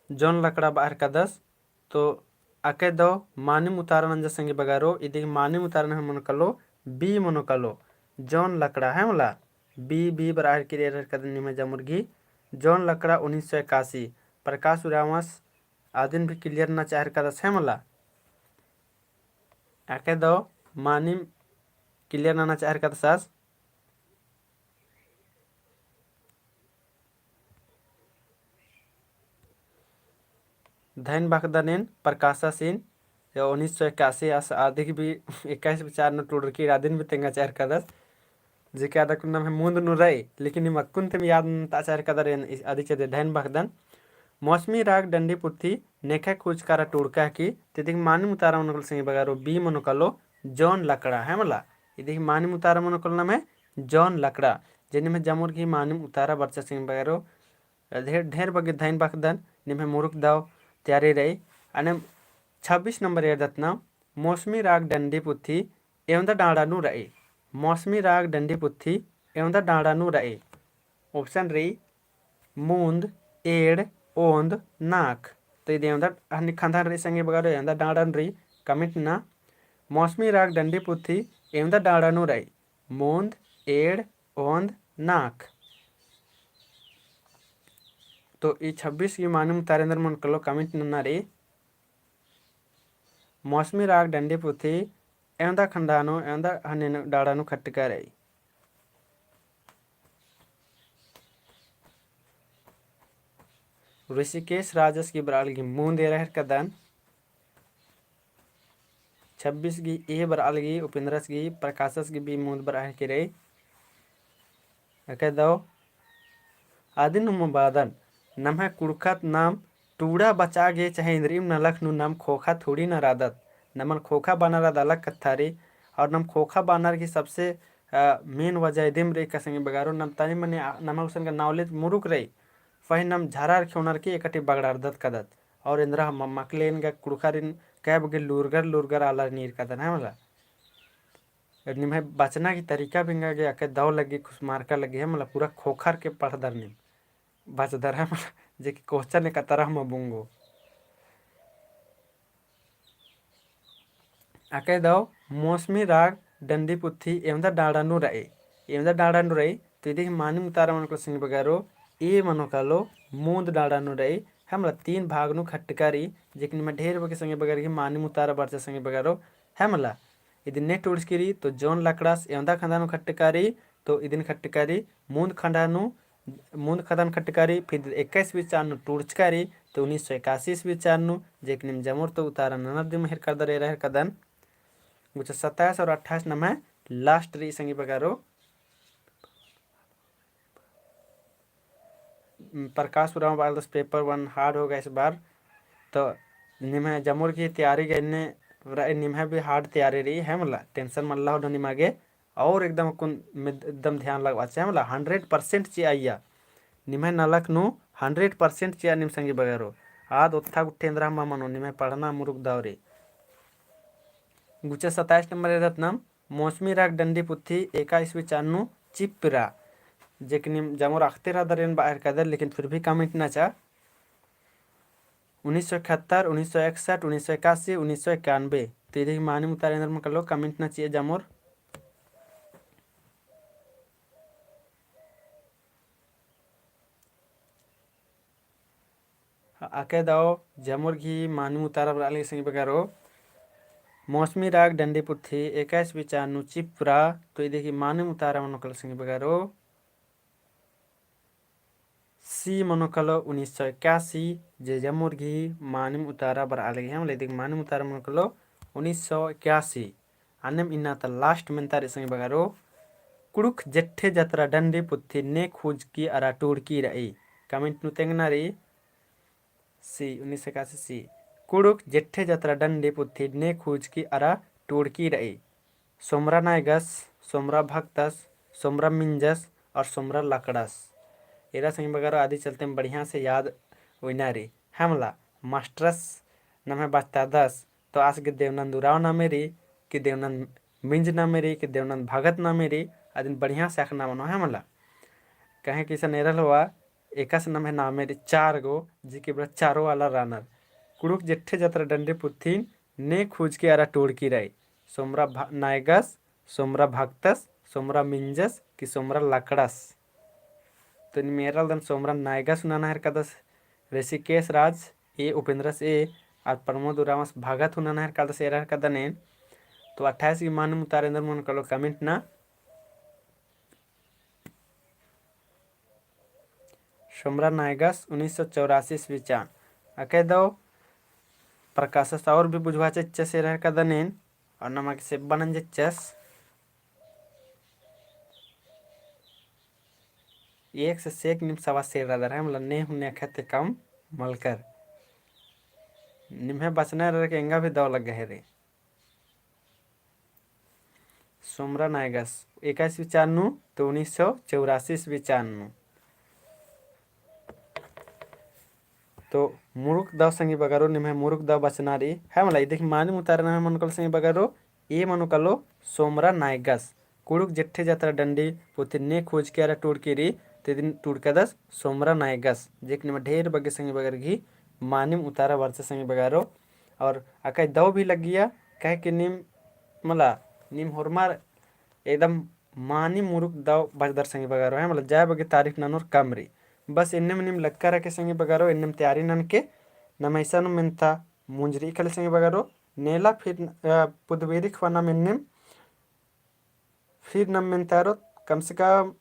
जौन लकड़ा बआ हेलरकदस, तो अकय दव मानिम उतारा नंजा संगी बगरो, इदी गही मानिम उतारा नम्है मनो कालो, B मनो कालो, जौन लकड़ा है मला, B, B बरआ हेलरकी रई एरा हेलरकदन निम्है जमुर गही, जौन लकड़ा उन्नीस सौ इक्यासी, प्रकाश उराँवस अदिन भी clear नना चाह हेलरकदस है मला। अकय दव मानिम clear नना चाह हेलरकदस आस। धैन बाकदन एन प्रकाशसिन, या उन्नीस सौ इक्यासी आस अदी गही भी इक्कीस विचार न टूड़रकी रई अदिन भी तेंगा चाह हेलरकदस। जेके अदा कुन्ना में मुन्द नू रई, लेकिन निम अक्कुन तेम याद नन्ता चाह हेलरकदर एन इस अदी चेदे धैन बाकदन। मौसमी राग डंडी पुथी नेखय खुजका अरा टूड़का की, तो इदी गही मानिम उतारा मनो कालो संगी बगरो B मनो कालो जौन लकड़ा है मला। इदी गही मानिम उतारा मनो कालो नम्है जौन लकड़ा। जे निम्है जमुर गही मानिम उतारा बरचा संगी बगरो ढेर, ढेर बग्गे धैन बाकदन निम्है मुरुख दव तैयारी रई। अन्नेम छब्बीस नंबर एरदत नम, मौसमी राग डंडी पुथी एवंदा डाँड़ा नू रई। मौसमी राग डंडी पुथी एवंदा डाँड़ा नू रई। Option रई मुन्द, एंड़, ओन्द, नाख। तो इदी एवंदा हन्नी खंदन रई संगी बगरो एवंदा डाँड़ा नू रई, comment नन्ना। मौसमी राग डंडी पुथी एवंदा डाँड़ा नू रई। मुन्द, एंड़, ओन्द, नाख। तो ई छब्बीस गही मानिम उतारा एन्देर मनो कालो comment नन्ना रई। मौसमी राग डंडी पुथी एवंदा खंडा नू, एवंदा हन्नी नू, डाँड़ा नू खट्टका रई। ऋषिकेश राजस गही बरआ लगी मुन्द एरा हेलरकदन। छब्बीस गही A बरआ लगी, उपेंद्रस गही, प्रकाशस गही भी मुन्द बरआ हेलरकी रई। अकय दव अदिन हूँ बादन नम्है कुँड़ुख़त नाम टूड़ा बचा गे चाहे इन्द्रिम नलख नू नाम ख़ोख़ा थोड़ी ना रअदत। नमन ख़ोख़ा बअनर आद अलग कत्था रई। और नाम ख़ोख़ा बअनर की सबसे, अ, main वजह इदिम रई का संगी बगरो, नाम तनी मनी, अ, नम्है गुसन का knowledge मुरुक रई। पहें नाम झरर ख़ेओनर की एकटी बगड़ारदत कादत। और एन्द्रा म-, मकलेन गा कुँड़ुख़ारिन कै बग्गे लूरगर लूरगर आलर नीर कादन है मला। निम्है बचना की तरीका भी एंगा गे अकय दव लग्गी, खुसमारका लग्गी है मला, पूरा ख़ोख़र के पढ़दर नीम बचदर है मला, जे कि question एका तरह मा बुंगो। अकय दव मौसमी राग डंडी पुथी एवंदा डाँड़ा नू रई, एवंदा डाँड़ा नू रई, तो इदी ही मानिम उतारा मनो कालो संगी बगरो, ए मनो कालो मूंद डाँड़ा नू रई, है मला तीन भाग नू खट्टका रई, जे कि निम्है ढेर बग्गे संगी बगर ही मानिम उतारा बरचा संगी बगरो, है मला। इदिन ने टूड़चकी रई, तो जौन लकड़ास एवंदा खंदा नू खट्टका रई, तो इदिन खट्टका रई मूंद खंदा नू, मूंद खंदा नू खट्टका रई, फिर इक्कीसवीं चान नू टूड़चका रई, तो उन्नीस सौ इक्यासी ईस्वी चान नू, जे कि नीम जमोर तो उतारा ननर दिम हेरकदर एरा हेरकदन। गुचा सत्ताईस और अट्ठाईस नम्है last रई संगी बगरो। प्रकाश उराँव बआलदस paper one hard होगा इस बार। तो निम्है जमोर की तैयारी गन्ने रई, निम्है भी hard तैयारी रई है मला, tension मल्ला हो निमा गे। और एकदम कुन एकदम ध्यान लगवा चाहे मला, hundred percent चिआ अइय्या। निम्है नलख नू hundred percent चिआ नीम संगी बगरो। आद ओत्था गुट्ठी एन्द्रा मा मनो, निम्है पढ़ना मुरुक दव रई। गुचा सत्ताईस नंबर एरदत नाम मौसमी राग डंडी पुथी एका ईस्वी चान नू चिप्रा, जे कि नीम जमोर अख़ते रअदर एन बआ हेरकदर, लेकिन फिर भी comment नचा। उन्नीस सौ इकहत्तर, उन्नीस सौ इकसठ, उन्नीस सौ इक्यासी, उन्नीस सौ इक्यानबे। तो इदी ही मानिम उतारा एन्देर मनो कालो comment नचा जमोर। अकय दव जमोर गही मानिम उतारा बरआ लगी संगी बगरो। मौसमी राग डंडी पुथी एका ईस्वी चान नू चिप्रा, तो इदी गही मानिम उतारा मनो कालो संगी बगरो। C मनो कालो उन्नीस सौ इक्यासी, जे जमोर गही मानिम उतारा बरआ लगी है मला, इदी गही मानिम उतारा मनो कालो उन्नीस सौ इक्यासी। अन्नेम इन्ना ता last मेन्ता रई संगी बगरो, कुँड़ुख़ जेठे जतरा डंडी पुथी ने खूजकी अरा टूड़की रई। Comment नू तेंगना रई, C, उन्नीस सौ इक्यासी C। कुँड़ुख़ जेठे जतरा डंडी पुथी ने खूजकी अरा टूड़की रई। सोमरा नायगस, सोमरा भक्तस, सोमरा मिंजस और सोमरा लकड़स। एरा संगी बगरो अदी चलते बढ़िया से याद उइना रई। है मला, मास्टरस नम्है बचतादस, तो आस गे देवनंद उराँव नामे रई, कि देवनंद मिंज नामे रई, कि देवनंद भगत नामे रई, अदिन बढ़िया से अख़ना मनो है मला। कहे कि इसन एरा होआ, एकासे नम्है नामे रई चार गो, जे कि बड़ा चारो वाला रअनर। कुँड़ुख़ जेठे जतरा डंडी पुथीन ने खूजकी अरा टूड़की रई। सोमरा भ-, नायगस, सोमरा भक्तस, सोमरा मिंजस, कि सोमरा लकड़स। तो नीम एरा लगदन सोमरा नायगस हूँ नना हेरकदस ऋषिकेश राज, ए उपेंद्रस ए, और प्रमोद उराँवस भगत हूँ नना हेरकदस एरा हेरकदन एन। तो अट्ठाईस गही मानिम उतारा एन्देर मनो कालो comment ना। सोमरा नायगस उन्नीस सौ चौरासी ईस्वी चान। अकय दव प्रकाशस और भी बुझवा चिच्चस एरा हेरकदन एन, और नमा गे सेब्बा नंजचस। एक से सेक नीम सवा सेर रअदर है मला, ने हूँ ने अख़ते कम मलकर। निम्है बचना एरा के एंगा भी दव लग्गा हेरे। सोमरा नायगस, एका ईस्वी चान नू, तो उन्नीस सौ चौरासी ईस्वी चान नू। तो मुरुक दव संगी बगरो, निम्है मुरुक दव बचना रई, है मला, इदी गही मानिम उतारा नम्है मनो कालो संगी बगरो, ए मनो कालो सोमरा नायगस। कुँड़ुख़ जेठे जतरा डंडी पुथी ने खूजकी अरा टूड़की रई, तो इदिन टूड़कादस सोमरा नायगस। जे कि निम्है ढेर बग्गे संगी बगर गही मानिम उतारा बरचा संगी बगरो। और अकय दव भी लग्गिया, काहे कि नीम मला, नीम होरमर एकदम मानिम मुरुक दव बचदर संगी बगरो, है मला, जय बग्गे तारीफ ननोर कम रई। बस एन्नेम नीम लक्का रअके संगी बगरो, एन्नेम तैयारी ननके, नम्है इसन मेन्ता मुंजरी खले संगी बगरो, नेला फिर, अ, पुदबेरी ख़वा नाम एन्नेम फिर नम मेन्ता रओ, कम से कम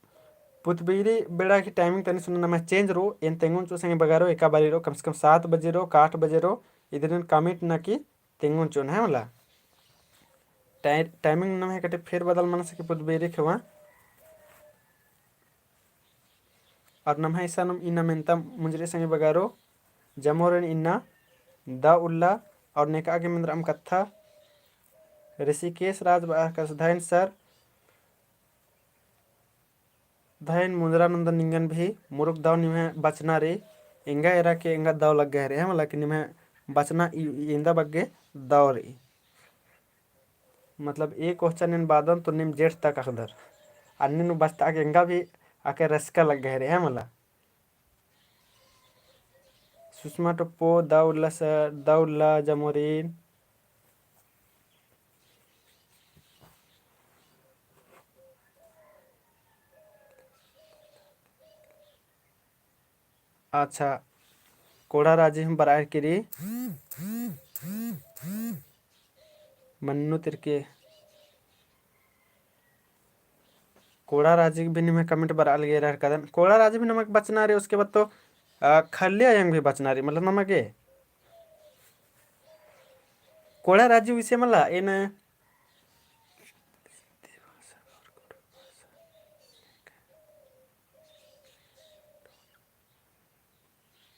पुतबेरी बेड़ा की timing तनी सुना नम्है change रओ, एन तेंगोन चिओ संगी बगरो, एका बारी रओ, कम से कम सात बजे रओ, का आठ बजे रओ, इदिन commit नना की तेंगोन चिओन है मला। टाइ-, timing नम्है कटे फेर बदल मना सके पुतबेरी ख़वा। और नम्है इसानुम इन्ना मेन्ता मुंजरी संगी बगारो, जमोरिन इन्ना दव उल्ला और नेका गे मेन्द्रम कत्था। ऋषिकेश राज बअरकस धैन सर, धैन मुंजरा नन्दन निंगन भी मुरुक दव निम्है बचना रई, एंगा एरा के एंगा दव लग्गा हेरे, है मला कि निम्है बचना इ-, इ-, एन्दा बग्गे दव रई। मतलब, ए question एन बादन तो नीम जेठ तक अख़दर। अन्ने नू बचता के एंगा भी आके रस्का लग्गा हेरे, है मला। सुषमा टोप्पो, दव उल्ला सर, दव उल्ला जमोरिन। अच्छा, कोड़ा राजी हूँ बरआ केरी। मन्नू तिरके। कोड़ा राजी भी निम्है comment बरआ लगे रहर कदन। कोड़ा राजी भी नमक बचना रई, उसके बाद तो, आ, खल्ली अयंग भी बचना रई, मतलब नमक ए। कोड़ा राजी उइसे मला, एन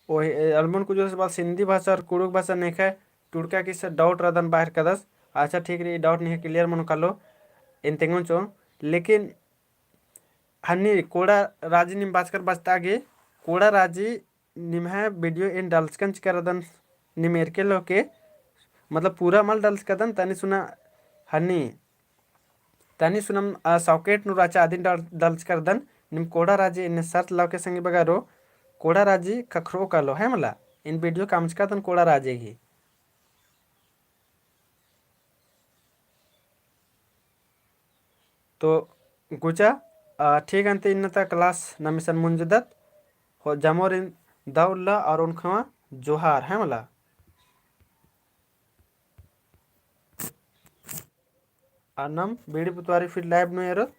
ओही, ए, अलमन कुछ से बात सिंधी भाषा और कुड़ुख भाषा नेखय टुड़का किस doubt रअदन बाहर कदस। अच्छा, ठीक रई, doubt नेखय clear मनो कालो, एन तेंगोन चो। लेकिन हन्नी कोड़ा राजी नीम बाचकर बचता गे, कोड़ा राजी निम्है video एन डालचकन चिकर रअदन, नीम एरके लो के, मतलब पूरा मल डालचकदन, तनी सुना हन्नी तनी सुनम, आ, socket नू रहचा अदिन डल-, डलचकर रअदन, नीम कोड़ा राजी एन्ने search लौके संगी बगारो, कोड़ा राजी ख़क्खरो कालो, है मला, एन video कामचका रअदन कोड़ा राजी गही। तो गुचा, आ, ठीक अन्ते इन्ना ता class नम इसन मुंजदत, हो जमोरिन दव उल्ला और ओनखवा जोहार, है मला। आ नम बीड़ी पुतवारी फिर live नू एरोत,